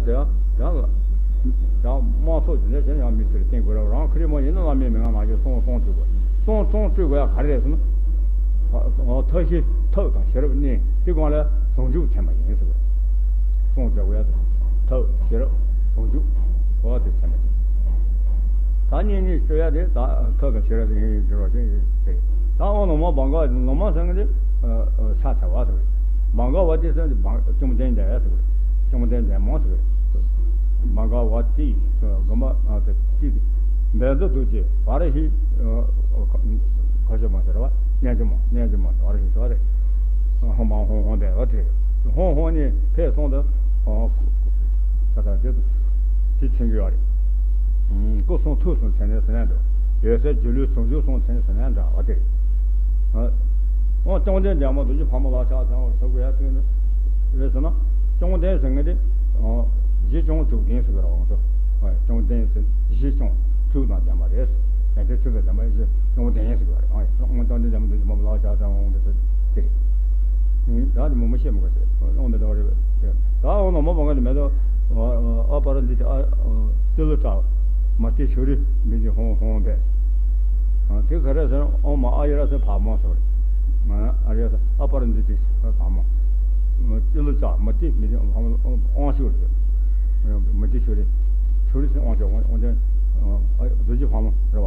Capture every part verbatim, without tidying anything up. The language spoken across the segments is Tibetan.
དེ་ཡང་ཡང་ཡང་དམངས་ཚོགས་དེ་འདྲ་བྱས་ན་ཡང་མི་ཚེར་བརྟེན་དགོས་ར། རང་ཁེ་རི་མོ་ཡིན་ན་བླ་མའི་མིང་ང་མ་ཞིག་སྲུང་སྲུང་བཅུག་དགོས། སྲུང་སྲུང་བཅུག་དགོས་ཡ་ག་རེ་རེད་ཟེར་ན། ཐབས་ཤེས་ཐབས་དང་ཤེས་རབ་གཉིས་དེ་སྒང་ལ་ཟུང་འཇུག་ཚད་མ་ཡིན་ཟེར་བ། སྲུང་བཅུག་དགོས་ཡ་དང་ཐབས་ཤེས་རབ་ཟུང་འཇུག་འོ་དེ་ཚད་མ་ཡིན། ད་གཉིས་གཉིས་སྤྲོད་ཡ་དེ་ད་ཐབས་དང་ཤེས་རབ་དེ་ཡིན་འགྲོ་རོགས་ཅན་ཡིན་ཟེར། ད་འོ་ནོ་མ་བྷ་ག་ནོ་མ་ཟེར་མཁན་དེ་ཕྱག་འཚལ་བ་ཟེར། བྷ་ག་བ་ཏི་ཟེར་མཁན་དེ་བཅོམ་ལྡན་འདས་ཟེར། བཅོམ་ལྡན་འདས་མ་ཟེར། བྷ་ག་བ་ཏི་དགོན་པ་ཏི་འབད་རྩོལ་རྡོ་རྗེ་བ་ར་ཧི་ཁ་ཤོ་མ་ཟེར་བ་རྣལ་འབྱོར་མ་རྣལ་འབྱོར་མ་བ་ར་ཧི་ཟེར་བ་རེད། ཧོ་མ་ཧོང་ཧོང་དེ་བ་དེ་ཧོང་ཧོང་ནི་ཕེ་སོང་དུ་ད་ལྟ་དེ་དེ་ཆེན་གྱི་ཡོད་རེད། སྐུ་གསུང་ཐུགས་གསུང་ཚན་ནས་ཟེར་ན་འདྲ། ཡོད་ཚད་སྒྱུ་ལུས་ཟུང་འཇུག་གསུང་ཚན་ཟེར་ན་འདྲ་བ་དེ་རེད། ཨོ་བཅོམ་ལྡན་འདས་མ་རྡོ་རྗེ་ཕག་མོ་ལ་ཕྱག་འཚལ་བ་ཟེར་དགོས་ཡ་དེ་རེད་ཟེར་ན། བཅོམ་ལྡན་ཟེར་མཁན་དེ་གཞི་བཅོམ་དྲུག་ལྡན་ཟེར་དགོས་ར། འོང་ཚོ་བཅོམ་ལྡན་ཟེར་གཞི་བཅོམ་དྲུག་དང་ལྡན་པ་རེད། ཡང་དེ་ཚུལ་དུ་ལྡན་པ་ཡིན་ཞེས་བཅོམ་ལྡན་ཟེར་དགོས་རེད། ཨོ་བཅོམ་ལྡན་འདས་མ་རྡོ་རྗེ་ཕག་མོ་ལ་ཕྱག་འཚལ་བ་འོང་དེ་ཚོ་དེ་རེད། ད་དེ་མོ་མ་བཤད་མི་དགོས་ཟེར། ཨོ་དེ་འདྲ་བ་རེད། ད་འོ་ན་མ་བ་ང་དེ་མེད་དོ། ཨ་པ་ར་འདི་དེ་ཨ་ཏི་ལོ་ཏྲ་མ་ཏི་ཤོ་རི་མི་འདི་ཧོང་ཧོང་བས། དེ་ག་རེ་ཟེར་ཨོ་མ་ཨ་ཡ་ར་ཟེར་བ་མོ་ཟེར། ཨ་རེ་ཨ་པ་ར་འདི་དེ་བ་མོ། ཏི་ལོ་ཏྲ་མ་ཏི་མི་འདི་ཨོང་ཤུ་རེད། མ་ཏི་ཤོ་རི། ཤོ་རི་ཟེར་ཨོང་ཤུ་ཨོང་ཨོང་ཅན་རྡོ་རྗེ་ཕག་མོ་རེད་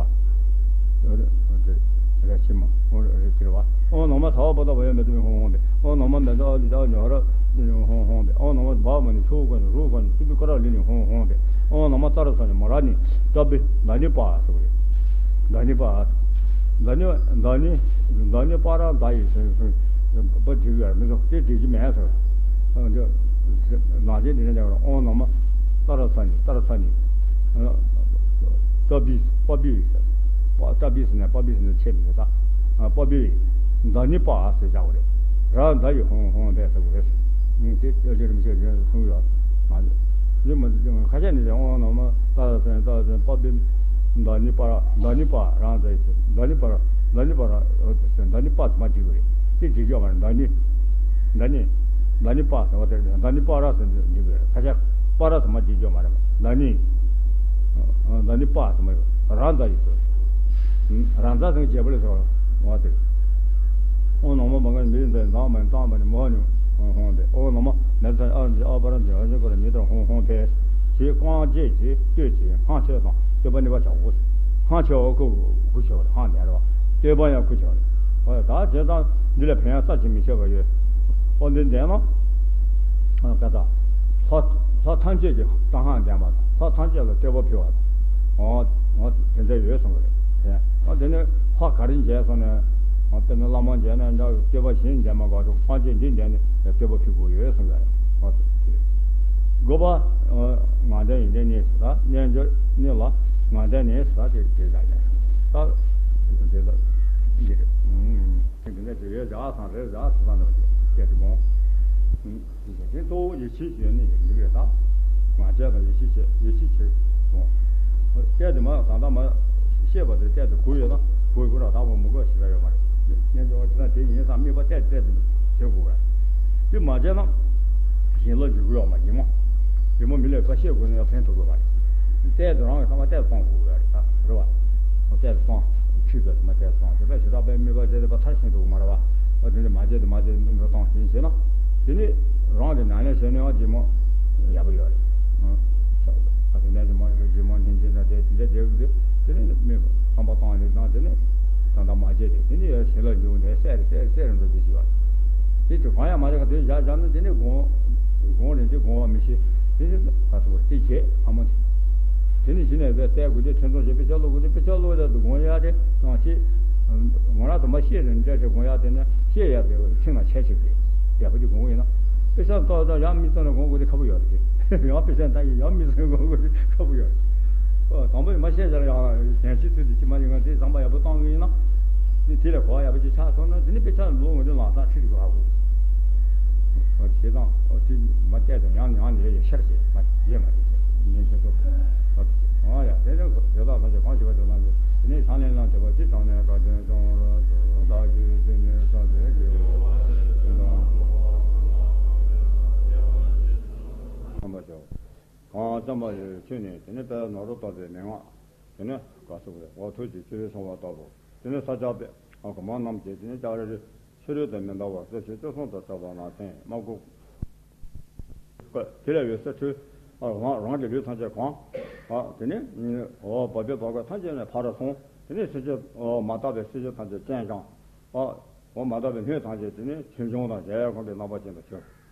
བ། རེ་ཆི་མ་ཨོ་རེ་ཆི་རེད་བ། ཨོ་ནོ་མ་ཚ་བ་པ་ད་བ་ཡ་མེ་ཏི་མི་ཧོང་ཧོང་བས། ཨོ་ནོ་མ་མེ་ཏི་ཨ་ལི་ད་ཉོ་ར་ལི་ནི་ཧོང་ཧོང་བས། ཨོ་ནོ་མ་བ་མ་ནི་ཆུ་ག་ནི་རུ་ག་ནི་སི་པི་ཀ་ར་ལི་ནི་ཧོང་ཧོང་བས། ཨོ་ནོ་མ་ཏ་ར་ས་ནི་མ་ར་ནི་ཏ་བི་ད་ནི་པ་ཟེར་བ་རེད། ད་ནི་པ། ད་ནི་ད་ནི་ད་ནི་པ་ར་ད་ཡི་ཟེར་ཟེར་པ་འགྲིག་ཡོད་མི་འདུག་དེ་འགྲིག་གི་མེད་ཟེར། ཨོ་འདི་ནང་བཞིན་འདི་ནས་ཀྱང་ཨོ་ནོ་མ་ཏ་ར་ས་ནི་ཏ་ར་ས་ནི། ཏ་བི་པ་བི་ཟེར། པ་ཏ་བི་ཟེར་ནས་པ་བི་ཟེར་ནས་ཆད་མི་འདུག་ད། པ་བི་ད་ནི་པ་ཟེར་བཞག་པ་རེད། ར་ད་ཡི་ཧོང་ཧོང་བས་ཟེར་བ་རེད། དེ་ལྟོས་ཤིག་རིན་པོ་ཆེ་གསུངས་ཡོད། མ་རེད། འདི་མ་ཁ་ཤས་ནི་ཨོ་ནོ་མ་ཏ་ར་ས་ནི་ཏ་ར་ས་ནི་པ་བི་ད་ནི་པ་ར་ད་ནི་པ་རང་ད་ཡི་ད་ནི་པ་ར་ད་ནི་པ་ར་ད་ནི་པ་ཟེར་མ་འགྲིག་པ་རེད། དེ་འགྲིག་ཡོད་མ་རེད། ད་ནི་ད་ནི་ད་ནི་པ་ཟེར་བ་དེ་ད་ནི་པ་ར་ཟེར་འགྲིག་གི་རེད། ཁ་ཤས་པ་ར་ཟེར་མ་འགྲིག་ཡོད་མ་རེད། ད་ནི་ད་ནི་པ་ཟེར་མ་ཡོད་རང་ད་ཡི་ཟེར། རང་ད་ཟེར་རྒྱལ་པོ་ལས་ཟེར་བ་དེ། ཨོ་ནོ་མ་བ་ང་མི་འདི་འདང་མ་བཏང་བ་ནི་མོ་ནི་ཧོང་ཧོང་བས། ཨོ་ནོ་མ་མེ་ཚ་ཨ་ར་འདི་ཨ་པ་ར་འདི་ཨ་ཞེ་ཀ་ར་མི་ལྟར་ཧོང་ཧོང་བས། ཞེས་རྐང་རྗེས་ཀྱིས་བསྟོད་ཅིང་སྔགས་ཆོས་དང་བསྟོད་པ་ནི་བ་བྱའོ། སྔགས་ཆོས་ཨོ་ཁུ་ཁུ་ཆོས་རེད། སྔགས་ལྡན་རེད་བ། བསྟོད་པ་ཡང་ཁུ་ཆོས་རེད། ཨོ་ད་བྱས་ཙང་འདི་ལ་ཕན་ཡང་རྩ་ཆེ་མི་ཆེ་བ་ཡོད། ཨོ་འདི་ལྡན་ན། ཨ་ཀ་ད། ལྷ་ལྷ་ཐམས་ཅད་ཀྱི་ལྟ་སྔགས་ལྡན་པ་དང་ལྷ་ཐམས་ཅད་ལ་བསྟོད་པ་ཕུལ་བ་དང་། ཨོ་ཨོ་དེ་འདྲ་ཡོད་གསུངས་པ་རེད། ཨོ་དེ་ནི་ལྷ་ག་རེ་མཇལ་སོང་ནས། ཨོ་དཔེར་ན་བླ་མ་མཇལ་ན་འདྲ་བསྟོད་པ་གཞན་མཇལ་མ་དགོས་ཐུག་ཕལ་ཆེར་འདི་མཇལ་ནས་བསྟོད་པ་ཕུལ་དགོས་ཡོད་གསུངས་པ་རེད། ཨོ་དེ་དགོས་པ། ཨོ་ང་འདྲ་ཡིན་འདྲ་ནི་ཟེར་ད་རྣལ་འབྱོར་ནི་ལ་ང་འདྲ་ནི་ཟེར་ད་དེ་དེ་ལ་ཡང་ད་དེ་ལ་འདི་རེད། དེ་འདྲ་དེ་ཡོད་བྱ་བ་ཚང་རེད་བྱ་བ་ཚང་ཚང་འདྲ་བ་དེ་སྐད་དེ་དགོངས། དེ་གཙོ་བོ་ཡིད་ཆེས་ཡོད་ནི་ཡིན་འདུག་རེད་ད། ང་རྒྱལ་དང་ཡིད་ཆེས་བྱེད་ཡིད་ཆེས་བྱེད་དགོངས། གཏད་དེ་མ་ད་ལྟ་མ་ཤེས་པ་དེ་གཏད་དེ་གུ་ཡོད་ན་གུ་གུ་ར་ད་བ་མུ་གུ་ཞིག་ལ་ཡོད་མ་རེད། སྙན་ཅོ་དེ་ན་དེ་ཡིན་ཙང་དམིགས་པ་གཏད་གཏད་དེ་བྱེད་དགོས་པ་རེད། དེ་མ་བྱས་ན་གཞན་ལ་འཇུག་གི་ཡོད་མ་ཡིན་མ། ཡིན་མ་མི་ལས་ཀ་ཤེས་དགོས་ན་ཡང་ཕན་ཐོགས་དགོས་པ་རེད། གཏད་དེ་རང་གི་ཚང་མ་གཏད་གཏོང་དགོས་པ་རེད་ད་རེད་བ། ཁོ་གཏད་དུ་སོང་། ཆུད་ཟོས་སུ་མ་གཏད་དུ་སོང་། དེ་ལྟར་ཞེ་དྲག་པའི་དམིགས་པ་བྱས་ཏེ་བ་མཐར་ཕྱིན་འགྲོ་གི་མ་རེད་བ། འོ་དེ་འདྲ་མ་བྱས་ཏེ་མ་བྱས་ཏེ་འགྲོ་སྟངས་ཤིག་བྱས་ན། དེ་ནི་རང་གི་ནང་ལས་བྱས་ནས་ཡང་རྗེས་མ་ཡག་པོ་ཡོད་རེད། ཨ་ཁ་ཚོ་ནས་ཀྱི་མ་རེད། རྗེས་མ་ནན་ཅན་ན་དེ་དེ་འདྲ་བསྡད་དགོས་དེ་དེ་ནི་དམིགས་པ་བསམ་པ་བཏང་ནས་དང་དེ་ནི་ད་ལྟ་མ་བྱས་ཏེ་དེ་ནི་ཡང་ཞེ་ལ་འཇུག་ནས་སད་རེ་སད་རེ་སད་རེ་འགྲོ་རྒྱུ་ཞིག་ཡོད་རེད། དེ་དུས་གང་ཡང་མ་བྱས་ཁ་དེ་བཞག་བཞག་ན་དེ་ནི་དགོངས་དགོངས་རེད་དེ་དགོངས་པ་མི་ཤེས། དེ་ནི་ད་ཚོ་དེ་བྱས་ཨ་མ་དེ། དེ་ནི་གཞི་ནས་བས་བལྟས་དགོས་དེ་ཕྲན་ཚོགས་བྱས་དཔེ་ཆ་ཀློག་དགོས་དེ་དཔེ་ཆ་ཀློག་ཡག་དེ་དགོངས་ཡག་དེ་དང་ཤེས། ངོ་རང་དུ་མ་ཤེས་རེད་འདྲ་དེ་དགོངས་ཡག་དེ་ནི་ཤེས་ཡག་དེ་ཚིག་ནང་ཆད་ཆེ་གི་ཡག་པོ་དེ་དགོངས་ཡིན་ན། དཔེ་ཆ་ཏོག་ཙམ་ཡང་མིག་ཙམ་ནས་དགོངས་དགོས་དེ་ཁག་པོ་ཡོད་རེད། ཡང་དཔེ་ཆ་ལྟ་ཡི་ཡང་མིག་ཙམ་དགོངས་དགོས་དེ་ཁག་པོ་ཡོད་རེད། ཨོ་དང་པོ་ནས་མ་ཤེས་ཚར་ཡང་གཞན་ཤེས་ཚུལ་དེ་ཅི་མ་ཡིན་ང་དེ་བསམ་པ་ཡག་པོ་བཏང་གི་ཡིན་ན། དེ་དེ་ལས་གོ་བ་ཡག་པོ་ཅིག་ཆགས་སོང་ན་དེ་ནི་དཔེ་ཆ་ལོ་ངོ་དེ་ལང་ཚང་ཁྲིད་དགོས་ཧ་གོ། ཨོ་བྱས་ཙང་ཨོ་དེ་མ་བལྟས་དང་ཡང་ཡང་ལས་ཡ་ཤར་བྱེད་མ་རྗེས་མ་རེད་ཟེར་ཉན་ཆོག་ཚོ། ཨོ་ཡ་དེ་ནི་དེ་དག་ཐམས་ཅད་གང་ཞིག་པ་དེ་ལ་དེ་ནི་ཕྱག་ལེན་ལ་དེ་བ་དེ་དྲང་ནས་བཀའ་དྲིན་གཏོང་རོགས་ཞུ། བདག་གིས་ཆོས་ཉིད་གསུངས་ཏེ་དགེ་བའི་བཤེས་གཉེན་བསམ་པ་ཞོག། གང་བརྩམས་པ་ཡི་ཆོས་ནི་དེ་ནི་དཔལ་ནོར་བུ་ལྟ་བུའི་མན་ངག་དེ་ནི་ག་སོགས་རེད། འོ་ཐུགས་ཀྱི་ཆུ་བོའི་སོང་བ་ལྟ་བུ་དེ་ནི་ས་སྐྱ་པའི་གོང་མ་རྣམས་ཀྱིས་དེ་ནི་ལྕགས་རི་རི་ཕྱི་རོལ་དུ་མི་འདའ་བར་བཟོད་ཅིང་བརྩེ་སྲུང་དུ་བྱ་བ་ན་ཚེ་མ་གུ་དེ་ལས་འོད་ཟེར་འཕྲོས། རང་རང་གི་ལུས་ཐམས་ཅད་གང་། དེ་ནི་འོ་བ་སྤུའི་བ་ག་ཐམས་ཅད་ནས་ཕར་སོང་། དེ་ནི་སྲིན་བྱུས་མ་དག་པའི་སྲིན་བྱུས་ཐམས་ཅད་ཅན་ཀྱང་། འོ་མ་དག་པའི་སྣོད་ཐམས་ཅད་དེ་ནི་ཆོས་འབྱུང་དང་འཇའ་ཡལ་གོམ་པའི་རྣམ་པ་ཅན་དུ་གྱུར།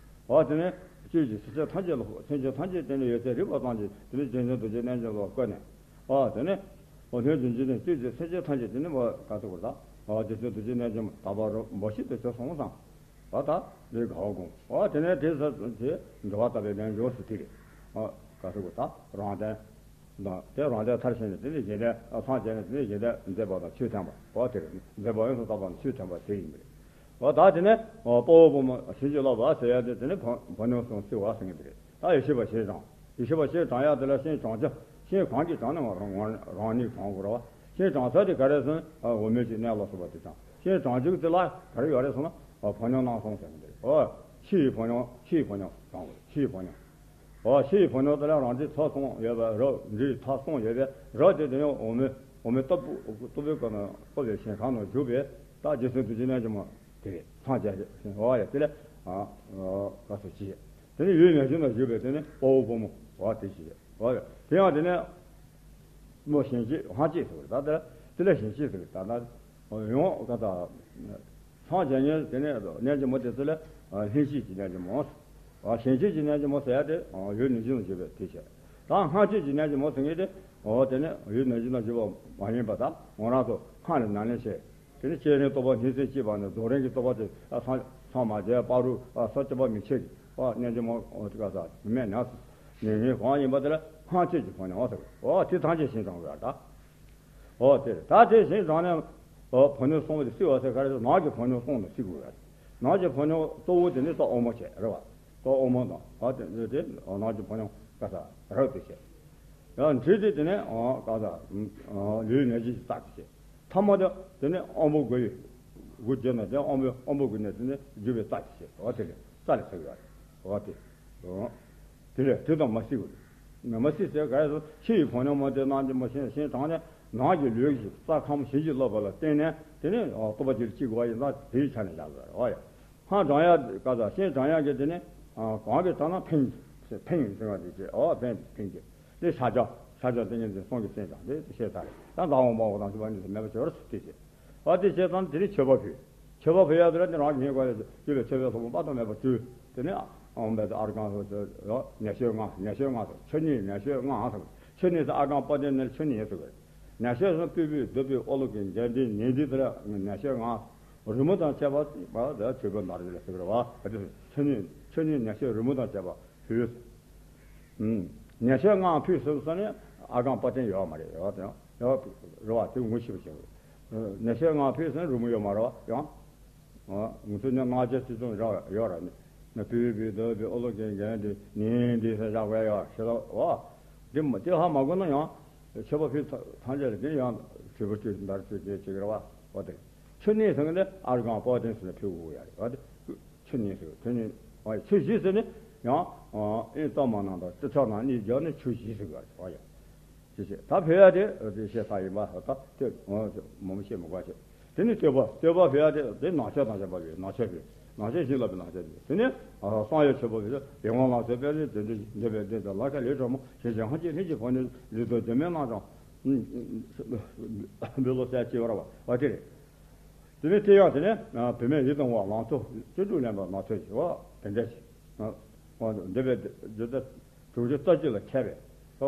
འོ་དེ་ནི་བཅུད་ཀྱི་སྲིན་བྱུས་ཐམས་ཅད་ལ་སྲིན་བྱུས་ཐམས་ཅད་དེ་ནི་འོད་ཟེར་རིག་པ་ཙམ་གྱིས་དེ་ནི་རྗེ་བཙུན་རྡོ་རྗེ་རྣལ་འབྱོར་ལ་བཀོད་ནས། འོ་དེ་ནི་འོ་སྣོད་བདུན་ཅུ་ནི་བཅུད་ཀྱི་སྲིན་བྱུས་ཐམས་ཅད་དེ་ནི་འོ་ག་ཚོད་གོ་ད། འོ་རྗེ་བཙུན་རྡོ་རྗེ་རྣལ་འབྱོར་མ་དག་པ་རོ་འབའ་ཞིག་ཏུ་གྱུར་སོང་ཙང་། ད་ལྟ་འདི་དགའ་བ་སྒོམ། འོ་དེ་ནས་དེ་ས་དེ་འགྲོ་བ་ལྟ་བུའི་ལན་འཇོག་སུ་དེ་རེད། འོ་ག་ཚོད་གོ་ད་རང་དོན། དེ་རང་དོན་མཐར་ཕྱིན་ནས་དེ་ནི་གཞན་དོན་སངས་རྒྱས་ནས་དེ་ནི་གཞན་དོན་མཛད་པ་དང་ཆོས་བསྟན་པ། འོ་དེ་རེད། མཛད་པ་ཡོངས་སུ་དག་པ་དང་ཆོས་བསྟན་པ་དེ་ཡིན་པ་རེད། འོ་ད་དེ་ནས་དཔའ་བོ་བུ་མོ་བྱིན་གྱིས་རློབ་པ་ཟེར་ཡ་དེ་དེ་ནི་བོ་བོ་ནོ་སོང་སི་བ་ཟེར་མཁན་དེ་རེད། ད་ཡེ་ཤེས་པ་ཞེས་དྲངས། ཡེ་ཤེས་པ་ཞེས་དྲངས་ཡ་དེ་ལ་ཤིང་དྲང་རྒྱུ། ཤིང་གང་གིས་དྲངས་ན་ང་རང་ང་རང་ཉིད་དྲངས་དགོས་ར་བ། ཤིང་དྲང་ས་དེ་ག་རེ་ཟེར་ན་འོ་མའི་ཅིག་གནས་ལ་སོགས་པ་དེ་དྲངས། ཤིང་དྲང་རྒྱུ་དེ་ལ་ག་རེ་ཡོད་རེད་ཟེར་ན་བོ་ཉོ་སྣང་གསུམ་ཟེར་གི་འདུག་འོ་ཕྱི་ཡི་བོ་ཉོ་ཕྱི་ཡི་བོ་ཉོ་དྲངས་དགོས། ཕྱི་ཡི་བོ་ཉོ། འོ་ཕྱི་ཡི་བོ་ཉོ་དེ་ལ་རང་འདྲའི་ཚོགས་གསུམ་ཡོད་པ་རབ་འདྲའི་ཚོགས་གསུམ་ཡོད་པས་རབ་དེ་དེ་ཡང་འོ་མའི་འོ་མའི་སྟུག་པོ་སྟུག་པོའི་སྐོར་ན་སྟུག་པའི་ཞིང་ཁམས་ན་བཞུགས་པས་ད་རྗེ་བཙུན་རྡོ་རྗེ་རྣལ་འབྱོར་མ་དེ་རེད། སངས་རྒྱས་ཤིང་འོ་ཡ་དེ་ལས་ག་ཚོད་ཅི། དེ་ནས་འོད་ནག་ཅིག་ན་བཞུགས་པའི་དེ་ནི་དཔའ་བོ་བུ་མོ་བ་དེ་ཞིག་རེད། འོ་ཡ་དེ་ཡང་དེ་ནས་མོ་གཞན་གཅེས་སྔ་གཅེས་ཟེར་བ་རེད། ད་དེ་ལ་དེ་ལ་གཞན་གཅེས་ཟེར་བ་རེད། ད་ད་ཡོང་ག་ད་སངས་རྒྱས་ཉིད་དེ་ནས་རྣལ་འབྱོར་མོ་དེ་ཚོ་ལ་ལྷན་སྐྱེས་ཀྱི་རྣལ་འབྱོར་མོ། གཞན་གཅེས་ཀྱི་རྣལ་འབྱོར་མོ་ཟེར་ཡ་དེ་འོད་ནག་ཅིག་ན་བཞུགས་པའི་དེ་བྱས། ད་སྔ་གཅེས་ཀྱི་རྣལ་འབྱོར་མོ་ཟེར་མཁན་དེ་འོ་དེ་ནི་འོད་ནག་ཅིག་ན་བཞུགས་པ་མ་ཡིན་པ་དང་ང་རང་ཚོ་སྔགས་ལས་ཉམས་ལེན་བྱས། དེ་ནི་སྤྱན་རས་རྟོག་པ་སྙིང་བསྲེ་བསྐྱེད་པ་ནི་རྫོགས་རིམ་གྱི་རྟོགས་པ་དེ་ཨ་ཚང་ཚང་མ་རྒྱས་པ་རུ་ཨ་ས་བཅུ་པ་མི་ཕྱེད་ཀྱི་ཨ་རྣལ་འབྱོར་མ་ཨོ་དེ་ག་ས་མི་མེད་ན་ནི་ངས་གང་ཡིན་པ་དེ་ལ་སྔ་གཅེས་ཀྱི་ཕོ་ཉ་ཨོ་ཟེར་ཨོ་དེ་ཐམས་ཅད་ཞིང་དྲངས་དགོས་ཡ་ད། ཨོ་དེ་ད་དེ་ཞིང་དྲངས་ནས་ཨོ་ཕོ་ཉ་སོང་བ་དེ་སྲིད་པ་ཟེར་ག་རེ་ཟེར་ནགས་ཀྱི་ཕོ་ཉ་སོང་ནས་སྲིད་དགོས་ཡ། ནགས་ཀྱི་ཕོ་ཉ་གཙོ་བོ་དེ་ནི་ས་འོག་མ་བྱས་རེད་བ། ས་འོག་མ་དང་ཨ་དེ་དེ་ནགས་ཀྱི་ཕོ་ཉ་ག་ས་རབ་དེ་བྱས། ཡང་འབྲི་དེ་དེ་ནས་ཨོ་ག་ས་ལུས་ནག་ཅིག་རྩ་དེ་བྱས། ཐ་མ་དེ་དེ་ནས་དབང་པོ་དགུ་ཡི་དགུ་བརྗོད་ན་དེ་དབང་པོ་དབང་པོ་དགུ་ནས་དེ་ནས་རྒྱུ་བའི་རྩ་དེ་བྱས། འོ་དེ་ལས་རྩ་ལས་ཚ་གི་ཡོད་རེད། འོ་དེ་དེ་ལས་དེ་དང་མ་སྲིད་དགོས། མ་སྲིད་ཟེར་ག་རེ་ཟེར་ཕྱི་ཡི་ཕོ་ཉ་མ་དེ་ནང་གི་མ་ཤེས་ཤེས་དྲང་ནས་ནང་གི་ལུས་ཀྱི་རྩ་ཁམས་བྱིན་གྱིས་རློབ་པ་ལ་བརྟེན་ནས་དེ་ནས་རྟོགས་པ་ཅིག་ལ་སྐྱེ་དགོས་པ་ཡིན་ཙང་དེའི་ཆ་ནས་བཞག་དགོས་རེད། འོ་ཡ། སྔ་དྲང་ཡ་ག་ས་ཤིང་དྲང་ཡ་གི་དེ་ནི་གང་གི་དྲང་ན་ཕན་ཕན་ཟེར་བ་དེ་བྱས། འོ་ཕན་ཕན་གྱི་དེ་ཤཱཀྱ་ཤཱཀྱ་དེ་ཉིད་དེ་གསུང་གི་སེམས་དང་དེ་དེ་ཤེས་ཚར་རེད། ད་མདའ་འོག་མ་འོག་དང་ཞུ་བ་ཉིད་དུ་མེད་པ་བྱོས་ར་སུ་དེ་བྱས། འོ་དེ་བྱས་ཙང་དེ་ནི་མཆོད་པ་ཕུལ། མཆོད་པ་ཕུལ་ཡ་དེ་ལ་དེ་རང་གི་སྙིང་ག་ལ་བཅོལ་བའི་མཆོད་པའི་ཕུང་པོ་དཔག་ཏུ་མེད་པ་སྤྲུལ། དེ་ནི་ཨང་བས་ཨར་གང་ཟེར་ནད་མཆོད་ལྔ་ནད་མཆོད་ལྔ་ཟེར་མཆོད་ནི་ནད་མཆོད་ལྔ་ཟེར་མཆོད་ནི་ཟེར་ཨར་གང་པ་དེ་ནི་མཆོད་ནི་ཟེར་བས། ནད་མཆོད་ཟེར་སྤོས་པའི་རྡོ་པའི་ཨོ་ལོ་གི་འཇའ་འདྲའི་ནད་འདི་དེ་ལ་ནད་མཆོད་ལྔ། རོལ་མོ་དང་བཅས་པ་པ་དེ་ཆོས་གོས་འདར་ཞིག་ལ་ཟེར་གི་རེད་བ། ཆོས་ཉིད་ཆོས་ཉིད་ཉ་ཤོད་རོལ་མོ་དང་བཅས་པ་ཕུལ། ཉ་ཤོད་ལྔ་ཕུལ་ཟེར་ས་ནས་ཨ་ཁང་པ་ཏན་ཡོད་མ་རེད། ཡོད་དེ་ཡོད་རེད་བ། དེ་ངོ་ཤེས་པ་བྱེད་དགོས། ཉ་ཤོད་ལྔ་ཕུལ་ཟེར་ན་རོལ་མོ་ཡོད་མ་རེད་བ། ཡང་ང་ཚོ་ནི་སྣང་ཆ་ཅི་ཙམ་རག་ཡོད་ར་ནི་ན་ཕུལ་བུལ་བུལ་བུལ་ཨོ་ལོ་གན་གན་དེ་ནི་འདི་ས་བཞག་པ་ཡོད་ཤེས་ལ་བ། དེ་མ་དེ་ཧ་མ་གོ་ན་ཡང་མཆོད་པ་ཕུལ་ཐང་ཆད་ལ་དེ་ཡང་མཆོད་པ་བཅུ་འདར་བཅུ་དེ་བྱེད་ཀྱི་རེད་བ། འོ་དེ། ཆུ་ནི་ཟེར་ནི་ཨར་གང་པོ་ཏན་ཟེར་ནས་ཕུལ་དགོས་ཡ་རེད། འོ་དེ། ཆུ་ནི་ཟེར་ཆུ་ནི། འོ་ཆུ་བཞི་ཟེར་ནི་ཡང་། ཨེ་གཙང་མ་ནང་དང་ཏི་ཆ་ནང་གཉིས་སྦྱར་ནས་ཆུ་བཞི་ཟེར་གི་ཡ་རེད། འོ་ཡ། ཅི་ཞེས་ད་ཕུལ་ཡ་དེ་དེ་བཤད་ས་ཡིན་པ་ད་དེ་མོ་མོ་བཤད་མི་དགོས་བཤད། དེ་ནི་བསྟོད་པ་བསྟོད་པ་ཕུལ་ཡ་དེ་དེ་ནག་ཆ་དང་བཅས་པ་ཡོད། ནག་ཆ་ཕུལ་ནག་ཆ་བཞི་ལ་ཕུལ་ནག་ཆ་ཕུལ། དེ་ནི་བསང་ཡོད་མཆོད་པ་ཕུལ་ཡོན་ཏན་ལ་སོགས་པའི་དེ་འདི་འདི་བའི་འདི་དང་ལ་ཁ་ལས་གྲོགས་མོ་ཞེས་བྱ་ཧང་ཅི་ལྷན་ཅིག་ཕོ་ནི་ལུས་དང་ལྡན་མིན་རྣམས་ཀྱང་འབུལ་ལོ་གསལ་ཅི་བར་བ་དེ་རེད། དེ་ནས་དེ་ཡང་དེ་ནས་བུད་མེད་ཡིད་དུ་འོང་བ་ལང་ཚོ་སྤྱི་སྒྲུབ་ལེན་པ་མ་ཚོད་ཅིག་བ་དེ་འདྲ་ཞིག་འདི་བའི་འདི་ལྟར་དྲུག་ཅུ་རྩ་གཅིག་ལ་མཁས་པའི་བ་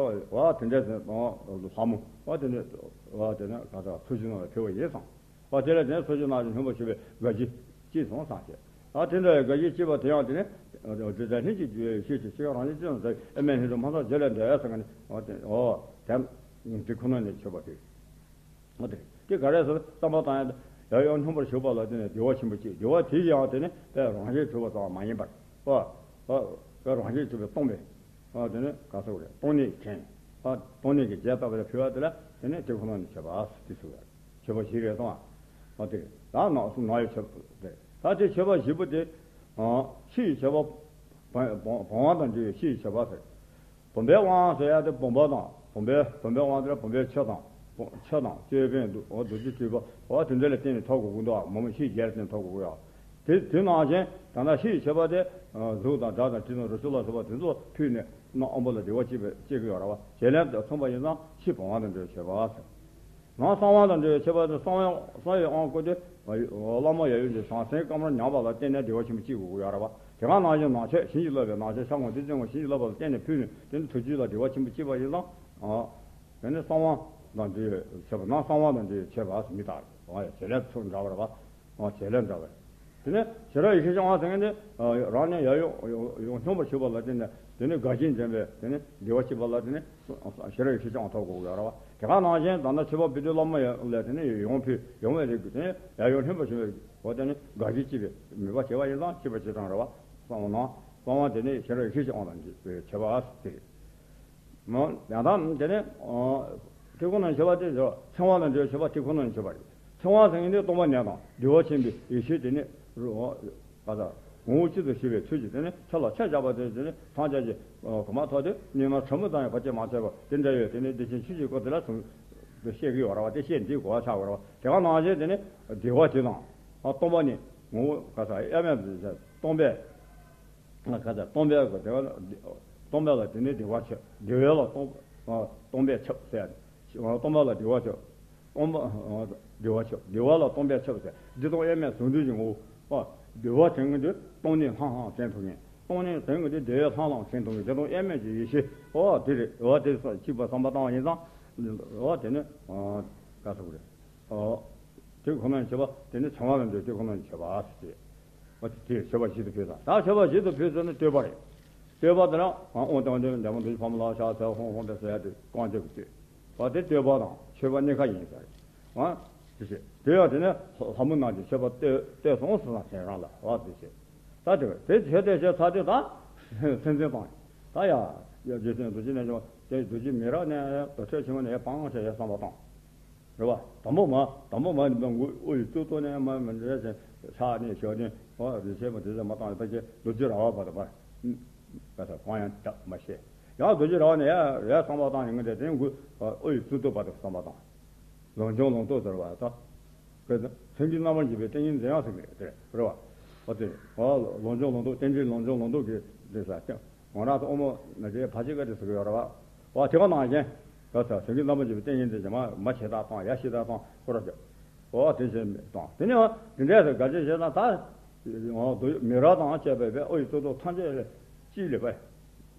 དེ་འདྲ་ཞིག་ལྷ་མོ་བ་དེ་ནས་བ་དེ་ནས་ག་ས་ཐུགས་རྗེ་གནང་བའི་ཕུལ་བ་ཡིན་སོང་། བ་དེ་ལ་དེ་ནས་ཐུགས་རྗེ་གནང་བའི་སྙོམས་པར་ཞུགས་པའི་དགའ་སྐྱིད་སྐྱིད་སོང་སང་ཞེས། ཨ་དེ་འདྲ་བའི་དགའ་སྐྱིད་སྐྱིད་པ་དེ་ཡང་དེ་ནས་དེ་ལྟར་ལྷན་ཅིག་འདུས་པའི་ཤེས་ཀྱི་ཤེས་རང་ཉིད་ཅི་ཙམ་ཟེར་ཨེ་མེད་ལྷན་དུ་མ་ཐག་རྗེས་ལ་འདས་ཡ་ཟེར་ག་ནས་འོ་དེ་འོ་དེ་དེ་ཁོ་ན་ནས་ཆོད་པ་དེ། འོ་དེ་དེ་ག་རེ་ཟེར་བསམ་པ་བཏང་ཡ་ཡང་ཡང་སྙོམས་པར་ཞུགས་པ་ལ་བརྟེན་ནས་བདེ་བ་ཆེན་པོ་སྐྱེས། བདེ་བ་དེ་ཡང་དེ་ནས་དཔེ་རང་བཞིན་གྲུབ་པ་ཙམ་མ་ཡིན་པར་ཨོ་ཨོ་དཔེ་རང་བཞིན་གྲུབ་པས་སྟོང་པའི་ཨོ་དེ་ནས་ག་ཟེར་དགོས་རེད། སྟོང་ནི་མཁྱེན་ཨོ་སྟོང་ནི་གི་རྒྱས་བཏབ་པ་ལ་ཕུལ་བ་དེ་ལ་དེ་ནས་དེ་ཁོ་ན་ནས་ཆོད་པ་དེ་ཟེར་བ་ཆོད་པ་ཞིག་རེད་སོང་ཨ། ཨོ་དེ་ད་ནག་སུ་ནག་ཡོད་ཆོད་པ་དེ་ད་དེ་ཆོད་པ་བཞི་པོ་དེ་ཨོ་ཕྱི་ཡི་ཆོད་པ་བང་བང་བ་དང་འབྲེལ་བའི་ཕྱི་ཡི་ཆོད་པ་ཟེར། བུམ་པའི་དབང་ཟེར་ཡ་དེ་བུམ་པ་དང་བུམ་པའི་བུམ་པའི་དབང་དེ་ལ་བུམ་པའི་ཆུ་དང་། ཆུ་དང་ཅོད་པན་འདུག་འོ་རྡོ་རྗེ་སྤྲུལ་པ་འོ་དེ་འདྲ་ལ་བརྟེན་ནས་ཐོབ་དགོས་ཀྱི་འདུག་མ་མོ་ཤེས་རྒྱལ་ལ་བརྟེན་ནས་ཐོབ་དགོས་ཀྱི་ཡོད། དེ་དེ་ནང་བཞིན་ད་ལྟ་ཤེས་བྱེད་པ་དེ་གཟུགས་དང་སྒྲ་དང་དྲི་དང་རོ་ཆུ་ལ་སོགས་པ་དེ་ཚོ་ཕུལ་ནས་ནང་ཨོམ་བུ་ལ་བདེ་བ་སྐྱེད་པའི་སྐྱེད་ཀྱི་ཡོད་རེད་བ། བྱེད་ལས་དང་མཚུངས་པ་ཡིན་ཙང་ཕྱི་བུམ་དབང་དང་འབྲེལ་བའི་མཆོད་པ། ནང་གསང་བ་དང་འབྲེལ་བའི་མཆོད་པ་དེ་གསང་བའི་གསང་བའི་དབང་བསྐུར་ཏེ། བླ་མ་ཡབ་ཡུམ་གྱི་ཟང་ཟིང་བཀའ་མར་ཉམས་པ་ལ་བརྟེན་ནས་བདེ་བ་ཆེན་པོ་སྐྱེ་དགོས་ཀྱི་ཡོད་རེད་བ། དེ་ག་ནང་བཞིན་ནང་མཆོད་བྱིན་གྱིས་བརླབས་པའི་ནང་མཆོད་ཕྱག་འགོ་འདི་བཙན་པོ་བྱིན་གྱིས་བརླབས་པ་ལ་བརྟེན་ནས་ཕུལ་ནས་དེ་ནི་ཐུགས་རྒྱུད་ལ་བདེ་བ་ཆེན་པོ་སྐྱེས་པ་ཡིན་ཙང་། དེ་ནི་གསང་བ་དང་འབྲེལ་བའི་མཆོད་པ་ནང་གསང་བ་དང་འབྲེལ་བའི་མཆོད་པ་ཟེར་མི་དག་རེད་བ། བྱེད་ལས་ཚུར་འདྲ་བ་རེད་བ། བྱེད་ལས་འདྲ་བ་རེད། དེ་ནས་ཞི་རགས་ཡེ་ཤེས་སྤྱོད་པ་ཟེར་མཁན་དེ། རང་ནས་ཡར་ཡོང་ཡོང་སྙོམས་པར་ཞུགས་པ་ལ་བརྟེན་ནས་དེ་ནས་དགའ་བཞིན་འདྲེན་པའི་དེ་ནས་བདེ་བ་སྐྱེས་པ་ལ་དེ་ནས་ཞི་རགས་ཡེ་ཤེས་སྤྱོད་པ་ཐོབ་དགོས་ཀྱི་ཡོད་རེད་བ། དེ་ག་ནང་བཞིན་ད་ལྟ་མཆོད་པ་ཕུལ་དུས་བླ་མ་ལ་དེ་ནས་ཡོང་ཕུལ་ཡོང་བའི་རིགས་ཀྱི་དེ་ནས་ཡར་ཡོང་སྙོམས་པར་ཞུགས་པའི་འོ་དེ་ནས་དགའ་བཞིན་སྐྱེས་པའི་མོས་པ་བྱེད་པ་ཡིན་ཙང་སྐྱེས་པ་སྐྱེས་གྲང་རེད་བ། གསང་བ་ནང་གསང་བ་དེ་ནས་ཞི་རགས་ཡེ་ཤེས་སྤྱོད་པ་དང་བྱེད་པ་དེ་རེད། མོ། ཡང་དག་དེ་ནི། དེ་ཁོ་ན་མཆོད་པ་དེ་ཚེ་དབང་ལ་འབྲེལ་བའི་མཆོད་པ་དེ་ཁོ་ན་མཆོད་པ་རེད། ཚེ་དབང་ཟེར་མཁན་དེ་སྟོང་པ་ཉིད་དང་བདེ་བ་ཆེན་པོའི་ཡེ་ཤེས་དེ་ནི། ག་ས། ངོ་བོ་གཅིག་ཏུ་ཞི་བའི་ཚུལ་གྱིས་དེ་ནི་ཆ་ལ་ཆ་བཞག་པ་དེ་དེ་ནི་ཐམས་ཅད་ཀྱི་གོ་མ་ཐོག་སྟེ་གཉིས་སྣང་ཕྲ་མོ་ཙམ་ཡང་བར་ཆད་མ་ཆགས་པ་དེ་འདྲ་ཡོད། དེ་ནི་བདེ་ཆེན་ཆོས་ཀྱི་སྐུ་དེ་ལ་གསུངས་ཏེ་བཤད་ཀྱི་ཡོད་རེད་བ། དེ་བཤད་འདིའི་གོ་བ་ཆགས་དགོས་རེད་བ། དེ་ག་ནང་བཞིན་དེ་ནི་བདེ་བ་དེ་དང་། སྟོང་པ་ཉིད་ངོ་བོ་ག་ས་དབྱེར་མེད་དུ་སྟོང་པའི། ང་ག་ཚ་སྟོང་པའི་སྒོ་དེ་བ་ལ། སྟོང་པ་ལ་དེ་ནི་བདེ་བ་ཆོད། བདེ་བ་ལ་སྟོང་སྟོང་པས་ཁྱབ་ཟེར། སྟོང་པ་ལ་བདེ་བ་ཆོད། སྟོང་པ་བདེ་བ་ཆོད། བདེ་བ་ལ་སྟོང་པས་ཁྱབ་ཟེར། བདེ་སྟོང་དབྱེར་མེད་ཟུང་འཇུག་གི་ངོ་བོ། བདེ་བ་དྲན་གྱི་དུས་སྟོང་ཉིད་ལྷང་ལྷང་དྲན་ཐུབ་མཁན། སྟོང་ཉིད་དྲན་གྱི་དུས་བདེ་བས་ལྷང་ལྷང་དྲན་ཐུབ་མཁན་བདེ་སྟོང་དབྱེར་མེད་ཀྱི་ཡེ་ཤེས། འོ་དེ་རེད། འོ་དེ་སོགས་གཅིག་པ་བསམ་པ་བཏང་བ་ཡིན་ཙང་། འོ་དེ་ནི་ག་ཟེར་དགོས་རེད། དེ་ཁོ་ན་མཆོད་པ་དེ་ནི་ཚང་བ་ལ་འདོད་དེ་ཁོ་ན་མཆོད་པ་ཟེར། འོ་དེ་དེ་མཆོད་པ་བཞི་དུ་ཕུལ་ཙང་ད་མཆོད་པ་བཞི་དུ་ཕུལ་ཚུལ་ནི་བསྟོད་པ་རེད། བསྟོད་པ་དེ་ལ་ཨོ་དང་དེ་འདས་མ་འདུས་ཕ་མ་ལ་ཕྱག་འཚལ་ཧོང་ཧོང་དེ་ཟེར་ཡ་དེ་བསྐང་རྒྱུ་གི་བསྟོད། འོ་དེ་བསྟོད་པ་དང་མཆོད་པ་གཉིས་ཀ་ཡིན་ཟེར། འོ་དེ་བྱས་དེ་ཡང་དེ་ནི་ལྷ་མོ་རྣམས་ཀྱི་མཆོད་པ་བསྟོད་བསྟོད་སོང་ཟེར་ན་དེ་རང་ལ་འོ་དེ་བྱས། ད་དེ་དེ་བྱས་དེ་བྱས་ཚར་དུས་ད་སེམས་ཅན་དང་ད་ཡ་ཡ་རྗེ་བཙུན་རྡོ་རྗེ་རྣལ་འབྱོར་དེ་རྡོ་རྗེ་མི་རབས་ནས་དུར་ཁྲོད་ཆེན་མོ་ནས་སྤང་བྱ་ཡ་བསམ་པ་དང་། རེད་བ། དང་པོ་མ་དང་པོ་མ་ནི་མ་དབུ་ཡི་གཙུག་ཏོར་ནས་མ་མི་འདྲ་ཞིང་ཕྱག་ནས་ཞབས་ནས་འོ་རི་ཆེན་མ་དེ་ཚོ་མ་བཏང་ཡོད་པ་ཅེས་རྡོ་རྗེ་ར་བ་བར་དུ་བར། ག་ས་གང་ཡང་བྲག་མ་ཤེས། ཡང་རྡོ་རྗེ་ར་བ་ནས་ཡ་ཡ་བསམ་པ་བཏང་ཡོང་གི་དེ་དེ་དབུ་ཡི་གཙུག་ཏོར་བར་དུ་བསམ་པ་བཏང་། ལོངས་སྤྱོད་ལོངས་སྤྱོད་ཟེར་བ་ད། སེམས་ཀྱི་རྣམ་པར་འབྱེད་པའི་ཏིང་ངེ་འཛིན་ཡང་ཟེར་གི་རེད་རེད་བ། འོ་དེ་འོ་ལོངས་སྤྱོད་ལོངས་སྤྱོད་རྟེན་འབྲེལ་ལོངས་སྤྱོད་ལོངས་སྤྱོད་ཀྱི་རེད་ས་ཏེ། ང་རང་ཚོ་ཨོ་མོ་ན་ཅེ་ཕ་ཅི་ཀ་ཏི་ཟེར་གི་ཡོད་རེད་བ། འོ་དེ་ག་ནང་བཞིན། ག་ས་སེམས་ཀྱི་རྣམ་པར་འབྱེད་པའི་ཏིང་ངེ་འཛིན་གྱི་མ་མ་ཆེ་དག་དང་ཡ་ཤེས་དག་དང་ཁོ་ར་ཅེ། འོ་དེ་བཞིན་དང་དེ་ནས་འོ་དེ་འདྲས་སུ་དགའ་ཅན་བྱས་ན་ད། འོ་དུ་མི་རབས་དང་བཅས་པའི་བའི་ཨོ་ཡི་གཙུག་ཏོར་ཐམས་ཅད་ལས་ཅི་ལས་པ།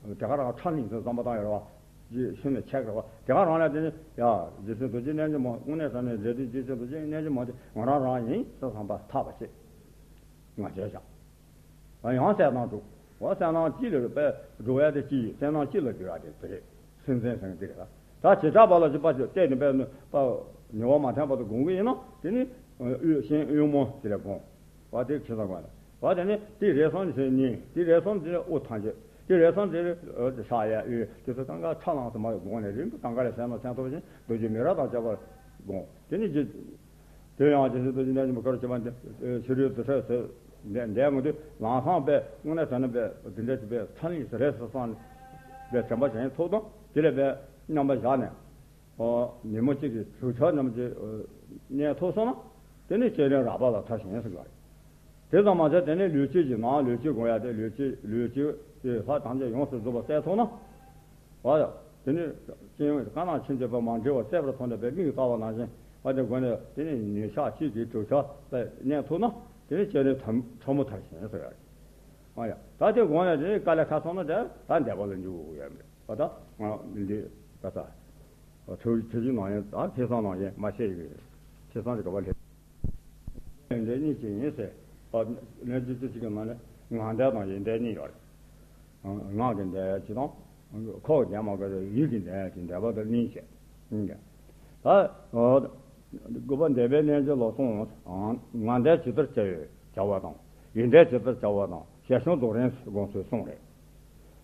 དེ་ག་རང་ཁྲ་ལིང་ཟེར་བསམ་པ་བཏང་ཡོད་རེད་བ། རྗེས་ཤུལ་ནས་ཆེག་རེད་བ། དེ་ག་རང་ལ་དེ་ནི་ཡ། རྗེ་བཙུན་རྡོ་རྗེ་རྣལ་འབྱོར་མ་དངོས་གནས་དྲང་གནས་རེད་དེ་རྗེ་བཙུན་རྡོ་རྗེ་རྣལ་འབྱོར་མ་དེ་ང་རང་རང་ཡིན་ཟེར་བསམ་པ་ཐག་པ་ཆད། ང་བྱས་བཞག་ང་ཡང་གསལ་སྣང་འགྲོ། འོ་གསལ་སྣང་གཅིག་ལ་པས་འགྲོ་ཡ་དེ་གཅིག་ཡིན། གསལ་སྣང་གཅིག་ལ་འགྲོ་ཡ་དེ་དེ་རེད། སེམས་ཅན་ཟེར་འདི་རེད་ལ། ད་བྱེ་བྲག་པ་ལ་ཅི་པ་ཅི་བལྟས་ནས་པས་ནི་པ། ཉེ་བ་མ་ཐོན་པ་དུ་དགོངས་ཀྱི་ཡིན་ན་དེ་ནི། དབུས་གཤེན་གཡུང་མོ་དེ་ལ་དགོངས། བ་དེ་ཁྱེད་ཚང་ག་ལ། བ་དེ་ནི་དེ་རེ་ཟུང་ཟེར་གཉིས། དེ་རེ་ཟུང་དེ་ནི་དབུ་ཐང་ཆད། དེ་རེ་ཟུང་དེ་ནི་ཕྱག་གཡས་གཡོན་དེ་ཚོ་གང་ག་ཁྲ་ལངས་སུ་མ་དགོངས་ནས་རིམ་པ་གང་ག་ལ་གསལ་སྣང་མཚན་ཐོབ་ཅིང་རྡོ་རྗེ་མི་རབས་དང་བཅས་པར་དགོངས། དེ་ནི་རྗེ། དེ་ཡང་རྗེ་བཙུན་རྡོ་རྗེ་རྣལ་འབྱོར་མ་ག་རུ་བྱེད་པ་འདི་ཕྱི་རོལ་དུ་ཁྲོད་ཟེར། འདས་འདས་མི་འདུག་ལམ་སང་པས་དངོས་གནས་དྲང་གནས་པས་འདི་འདྲ་ཞིག་པས་ཐ་སྙད་ཟེར་རེད་ཟེར་སོང་ནས་པས་དྲན་པ་བྱས་ཐོག་དང་དེ་ལས་པས་མཉམ་པ་བཞག་ནས། ཉིན་མོ་གཅིག་གི་དྲུག་ཆར་རྣམས་ཀྱི་གནས་ཐོབ་སོང་ན། དེ་ནི་སྤྱན་རས་ར་བ་ལ་ཐར་ཞིང་ཟེར་བ་རེད། དེ་ཙམ་མ་ཟད་དེ་ནི་ལུས་སྤྱོད་ཀྱི་ནང་ལུས་སྤྱོད་དགོངས་ཡ་དེ་ལུས་སྤྱོད་ལུས་སྤྱོད་ཀྱི་ལྷ་ཐམས་ཅད་ཡོངས་སུ་རྫོགས་པ་གསལ་ཐོབ་ན། བ་ཡ། དེ་ནི་སྤྱན་དཀར་ནག་ཆེན་པོས་མ་འདྲེས་པ་གསལ་བར་མཐོང་ནས་པའི་མིག་ལྟ་བ་ནང་བཞིན་བ་དེ་དགོངས་ནས་དེ་ནི་ཉིན་ཞག་གཅིག་གི་དྲུག་ཆར་པའི་གནས་ཐོབ་ན་དེ་ནི་སྤྱན་རས་ཕྲ་མོ་ཐར་ཞིང་ཟེར་བ་རེད། ཨ་ཡ། ད་དེ་དགོངས་ནས་དེ་ནི་དཀའ་ལས་ཁག་སོང་ན་དེ་ད་འདས་པ་ལ་འཇུག་དགོས་ཡོད་མེད་པ་ད་ང་འདི་ད་ལྟ། ཁྲོ་ཁྲོ་ཆུའི་ནང་ཡང་ད་ཐེ་ཚོམ་ནང་ཡང་མ་བཤད་ཡོད། ཐེ་ཚོམ་གྱི་ག་བ་ལས། ཡོན་ཏན་གཉིས་ཀྱི་ཡིན་ཟེར། ཨ་ནི་ཅི་ཅི་ཅི་གི་ནང་ནས་ངག་འདས་དང་ཡིད་འདས་གཉིས་ཡོད་རེད། ངག་གི་འདས་ཅི་དང་། ཁོག་གི་འདས་མ་ག་རེ་ཡིད་ཀྱི་འདས་ཀྱི་འདས་པ་དང་གཉིས་བྱས། ཡིན་གྱི། ད། དགོན་པ་འདས་པའི་རྣལ་འབྱོར་ལ་གསུངས། ངག་འདས་ཇི་ལྟར་བྱ་བའི་བྱ་བ་དང་། ཡིད་འདས་ཇི་ལྟར་བྱ་བ་དང་། ཞལ་བྱུང་རྫོགས་རིམ་དགོངས་ཚུལ་གསུངས་རེད།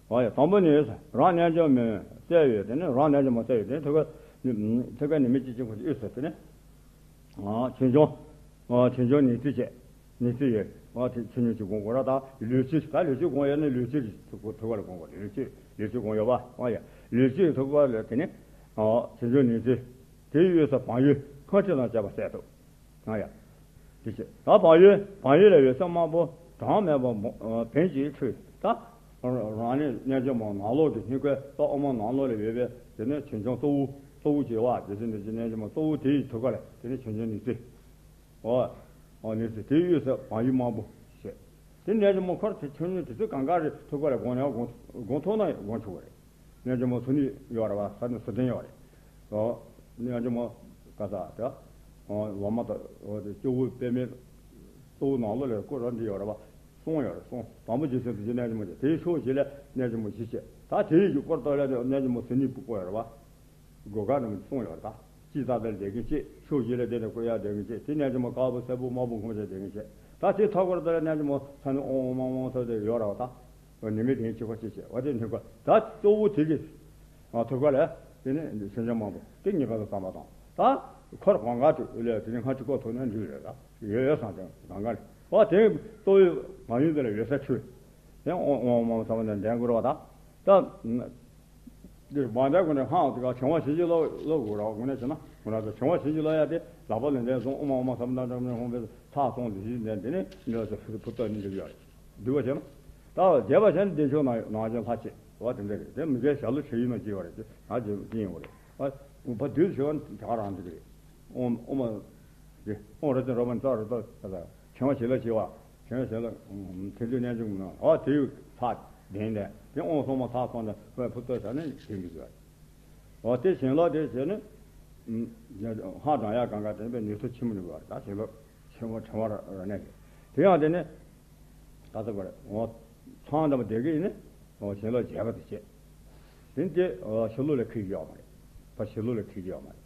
ཨ་ཡ། དང་པོ་ནི་རང་རྣལ་འབྱོར་མའི་བཙལ་བའི་དེ་ནི་རང་རྣལ་འབྱོར་མ་བཙལ་བའི་དེ་ནི་ཐུགས་ཀ་ཐུགས་ཀ་ནི་མི་གཅིག་གཅིག་པུ་དབུས་སུ་དེ་ནི། ཨ་ཆོས་འབྱུང་། ཨ་ཆོས་འབྱུང་ནི་ཚིག་བཅས། ནི་ཚིག་ཡོད། ཨ་དེ་ཆོས་ཉིད་ཀྱི་དགོངས་དགོས་ར་ད་ལུས་ཚིག་ད་ལུས་ཚིག་དགོངས་ཡོད་ནི་ལུས་ཚིག་ཐུགས་ཀ་ལ་དགོངས་དགོས་ལུས་ཚིག་ལུས་སྤྱོད་གང་ཡོད་པ། ཨོ་ཡ། ལུས་སྤྱོད་ཐུགས་ཀ་ལ་དེ་ནི། ཨོ། བྱང་ཆུབ་ནུས་མཐུ། དེའི་དབུས་སུ་བག་ཡོད་སྔར་བྱས་དང་བཅས་པ་གསལ་ཐུབ། ཨོ་ཡ། དེ་བྱས། ད་བག་ཡོད། བག་ཡོད་ལ་འོད་ཟེར་དམར་པོ་གྲངས་མེད་པ་མོ་ཨ་བོན་གྱིས་འཕྲོས། ད་རང་ནི་རྣལ་འབྱོར་མ་ནང་ལོགས་ཀྱི་སྙིང་གའི་ད་དབུ་མ་ནང་ལོགས་ལ་ཡོད་པའི་དེ་ནི་བྱང་ཆུབ་གཙོ་བོ། གཙོ་བོ་བྱེ་བ་དེ་ཚོ་ནི་རྣལ་འབྱོར་མ་གཙོ་བོ་དེའི་ཐུགས་ཀ་ལ་དེ་ནི་བྱང་ཆུབ་ནུས་མཐུ། ཨོ། ཨོ་ནི་ཟེར་དེའི་དབུས་སུ་བག་ཡོད་དམར་པོ་ཞེས། དེ་རྣལ་འབྱོར་མ་འཁོར་དེ་ཆུང་ཆུང་དེ་ཚོ་གང་ག་རེ་ཐུགས་ཀ་ལ་དགོངས་ནས་དགོངས་དགོངས་ཐུབ་ན་དགོངས་ཆོག་གི་རེད། རྣལ་འབྱོར་མ་ཚུལ་གནས་ཡོད་རེད་བ། ས་ནི་སུ་ལྡན་ཡོད་རེད། ཨོ། རྣལ་འབྱོར་མ་ག་ས་དེ། ཨོ། ལོ་མ་དང་ཨོ་དེ་སྐྱོ་བོའི་པདྨའི་གཙོ་བོ་ནང་ལོགས་ལ་སྐོར་ར་འདི་ཡོད་རེད་བ། གསུང་ཡོད་རེད། གསུང་དང་པོ་རྗེས་སུ་དེ་རྣལ་འབྱོར་མ་དེ་དེའི་ཕྱོགས་བཞི་ལ་རྣལ་འབྱོར་མ་བཞི་བྱས། ད་དེའི་རྒྱུ་སྐོར་ལྟ་ལ་རྣལ་འབྱོར་མ་ཚུལ་གནས་ཕུག་པོ་ཡོད་རེད་བ། སྒོ་ཁ་ནང་གསུངས་ཡོད་རེད་ད། དཔྱིད་ཏག་ཏག་ལ་བསྡད་མཁན་གཅིག་ཕྱོགས་བཞི་ལ་བསྡད་ནས་བསྐོར་ཡག་བསྡད་མཁན་གཅིག་དེ་རྣལ་འབྱོར་མ་དཀར་པོ་སེར་པོ་དམར་པོ་སྔོ་ཞིང་བསྡད་མཁན་གཅིག་ད་དེ་ཐོག་ཁར་ལྟ་ལ་རྣལ་འབྱོར་མ་ས་ནི་ཨོང་ཨོང་མང་མང་ཐོག་དེ་ཡོད་རེད་བ་ད། འོ་ནི་མི་དེ་གཅིག་པ་གཅིག་བྱས་བ་དེ་ནུས་པ་ད་གཙོ་བོ་དེ་གི་ཐུགས་ཀ་ལ་དེ་ནི་སེམས་ཅན་མང་པོ་དེ་ཉེས་པ་དང་བསམ་པ་དང་ད་འཁོར་གང་ག་དུ་ལས་དེ་ནི་སྔ་ཕྱི་བསྐོར་ཐུབ་ན་འགྲིག་རེད་ད། ཡོད་ཡོད་བསམ་ཀྱང་གང་ག་ལས་བ་དེ་གཙོ་བོའི་མ་ཡུལ་དེ་ལ་ཡོད་ས་ཆུ། དེ་ཨོང་ཨོང་མང་མང་ཐོག་ནས་འདྲེན་དགོས་རེད་བ་ད། ད། འདིར་བང་སྒྲ་ཀུན་ནས་ཧང་དེ་ག་བྱང་བ་བྱིན་གྱིས་རློབ་རློབ་དགོས་ར། དངོས་གནས་བྱས་ན་ང་རང་ཚོ་བྱང་བ་བྱིན་གྱིས་རློབ་ཡ་དེ་ལག་པ་ལ་འདྲེན་སོང་ཨོ་མ་ཨོ་མ་ས་མ་ཏང་ཏང་ཧོང་པའི་ཚགས་སོང་དེ་བཞིན་འདྲེན་དེ་ནི་འདྲེན་སོ་ཕུ་ཕུ་ཏོ་ནི་འདྲེན་ཡོད་རེད། འདུལ་བ་བྱས་ན། ད་རྒྱས་པ་བྱས་ན་བདེ་མཆོག་ནང་ནང་བཞིན་ལྷ་ཆེ་བ་དེ་འདྲ་རེད། དེ་མི་འགའི་ཞལ་ལུ་ཆེ་ཡིན་ན་ཅི་བ་རེད། དེ་ང་ཅི་ཅི་ཡིན་བ་རེད། ཨ་བ་དུས་ཆེ་བ་དེ་ག་རང་འདུག་རེད། ཨོ་ཨོ་མ་དེ་ཨོ་ར་ཅན་རོ་མན་ཙ་རོ་ཏོ་ད་ད་བྱང་བ་བྱིན་རློབ་ཆེ་བ། བྱང་བ་བྱིན་རློབ་ཐེ་ཚོམ་རྣལ་འབྱོར་མ་ཨོ་དེ་ཡུག་ཚགས་ལྡན་ལས་དེ་ཨོ་སོ་མ་ཚགས་སོང་ནས་བས་ཕུ་ཏོ་ས་ནས་དེ་འདུག་རེད། འོ་དེ་བྱིན་རློབ་དེ་བྱས་ནས། ཧང་དྲང་ཡག་གང་ག་དྲན་པའི་ནུས་མཐུ་ཆེན་མོ་འདུག་བ། ད་བྱིན་རློབ་ཆེན་མོ་ཕྲེང་བ་ར་ར་གནས་ཀྱི། དེ་ཡང་དེ་ནས། ག་ཚོད་པར་འོ། ཚང་དམ་པ་དེ་གིས་ནི། འོ་བྱིན་རློབ་རྒྱས་པ་དེ་བྱས། དེ་ནི་དེ་འོ་ཕྱི་ལོགས་ལ་ཁྱེར་གྱི་ཡོད་མ་རེད། ཕ་ཕྱི་ལོགས་ལ་ཁྱེར་གྱི་ཡོད་མ་རེད།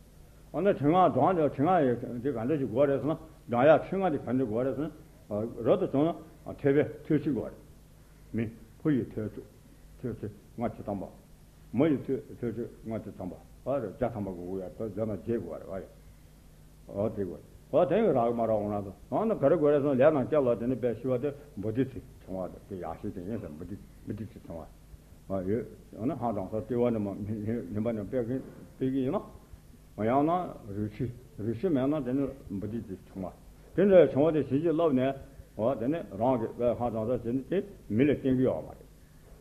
འོ་ན་ཕྲེང་བ་དྲང་དེ་ཕྲེང་བ་ཡི་དེ་ག་འདྲ་ཞིག་དགོས་རེད་ཟེར་ན། དྲང་ཡག་ཕྲེང་བ་དེ་ག་འདྲ་དགོས་རེད་ཟེར་ན། འོ་རབ་ཏུ་བྱུང་ན་ཐོད་པའི་ཐོད་ཕྲེང་དགོས་རེད། མི་ཕོ་ཡི་ཐོད་ཕྲེང་ཐོད་ཕྲེང་ལྔ་བཅུ་ཐམ་པ། མོ་ཡི་ཐོད་ཐོད་ཕྲེང་ལྔ་བཅུ་ཐམ་པ། ཨ་རེ་བརྒྱ་ཐམ་པ་དགོས་ཀྱི་ཡོད་རེད། ད་བརྒྱ་དང་བརྒྱད་དགོས་རེད་བ་ཡ། ཨོ་དེ་དགོས་རེད། ཨོ་དེ་ཡང་རག་མ་རག་འོང་ན་ཚོ་ཨ་ན་ག་རེ་དགོས་རེད་ཟེར་ན་ལས་དང་སྐལ་ལ་དེ་ནི་དཔེ་ཤི་བ་དེ་བོ་དྷི་ཙི་ཕྲེང་བ་དེ་ཡག་ཤོས་དེ་ཡིན་ཟེར། བོ་དྷི་བོ་དྷི་ཙི་ཕྲེང་བ་ཨ་ཡོད། ཨ་ནི་ཧང་དྲང་ས་ལྟེ་བ་ནི་མ་མི་མི་མིན་པ་ནི་དཔེ་གི་དཔེ་གི་ཡིན་ན། ཡང་ན་རིགས་ཤི་རིགས་ཤི་མེད་ན་དེ་ནི་བོ་དྷི་ཙི་ཕྲེང་བ། དེ་འདྲའི་ཕྲེང་བ་དེ་བྱིན་གྱིས་བརླབས་ནས་ཨོ་དེ་ནི་རང་གི་དཔེ་ཧང་དྲང་ས་དེ་ནི་དེ་མི་ལ་བསྟན་གི་ཡོད་མ་རེད།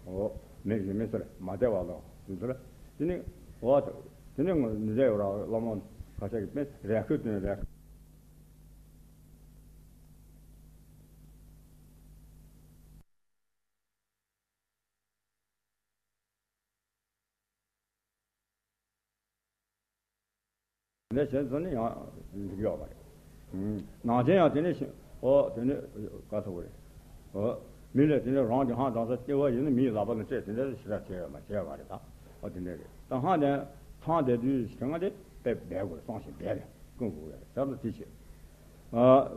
འོ། མི་གཞན་མི་ཚེར་མ་བདེ་བ་ལ་ཡིན་ཚུལ། དེ་ནི། འོ། དེ་ནི་ངོ་ནི་འདྲ་ཡོད་ར་བླ་མ་ཁ་ཤས་ཀྱིས་དཔེ་རས་ཁུལ་དུ་ནི་རས། འདི་བྱས་ཚོ་ནི་ཡང་འགྲིག་ཡོད་པ་རེད། ནང་བྱན་ཡང་དེ་ནི་ཤི་ཨོ་དེ་ནི་ག་ཚོད་རེད། ཨོ་མི་ལ་དེ་ནི་རང་གི་ཧང་དྲང་ས་སྐྱེ་བ་ཡིན་ན་མིའི་ལག་པ་ལ་སྤྲད་དེ་འདྲ་ཞེ་དྲག་བྱས་ཡོད་མ་བྱས་ཡོད་མ་རེད་ད། ཨོ་དེ་འདྲ་རེད་ད། ཧང་དེ་ཚང་དེ་དུས་ཞིག་ང་དེ་དཔེ་འབད་དགོས་སོང་ཞིང་འབད་ནས་ཀུན་དགོས་ཡོད་རེད་ད། དེ་བྱས།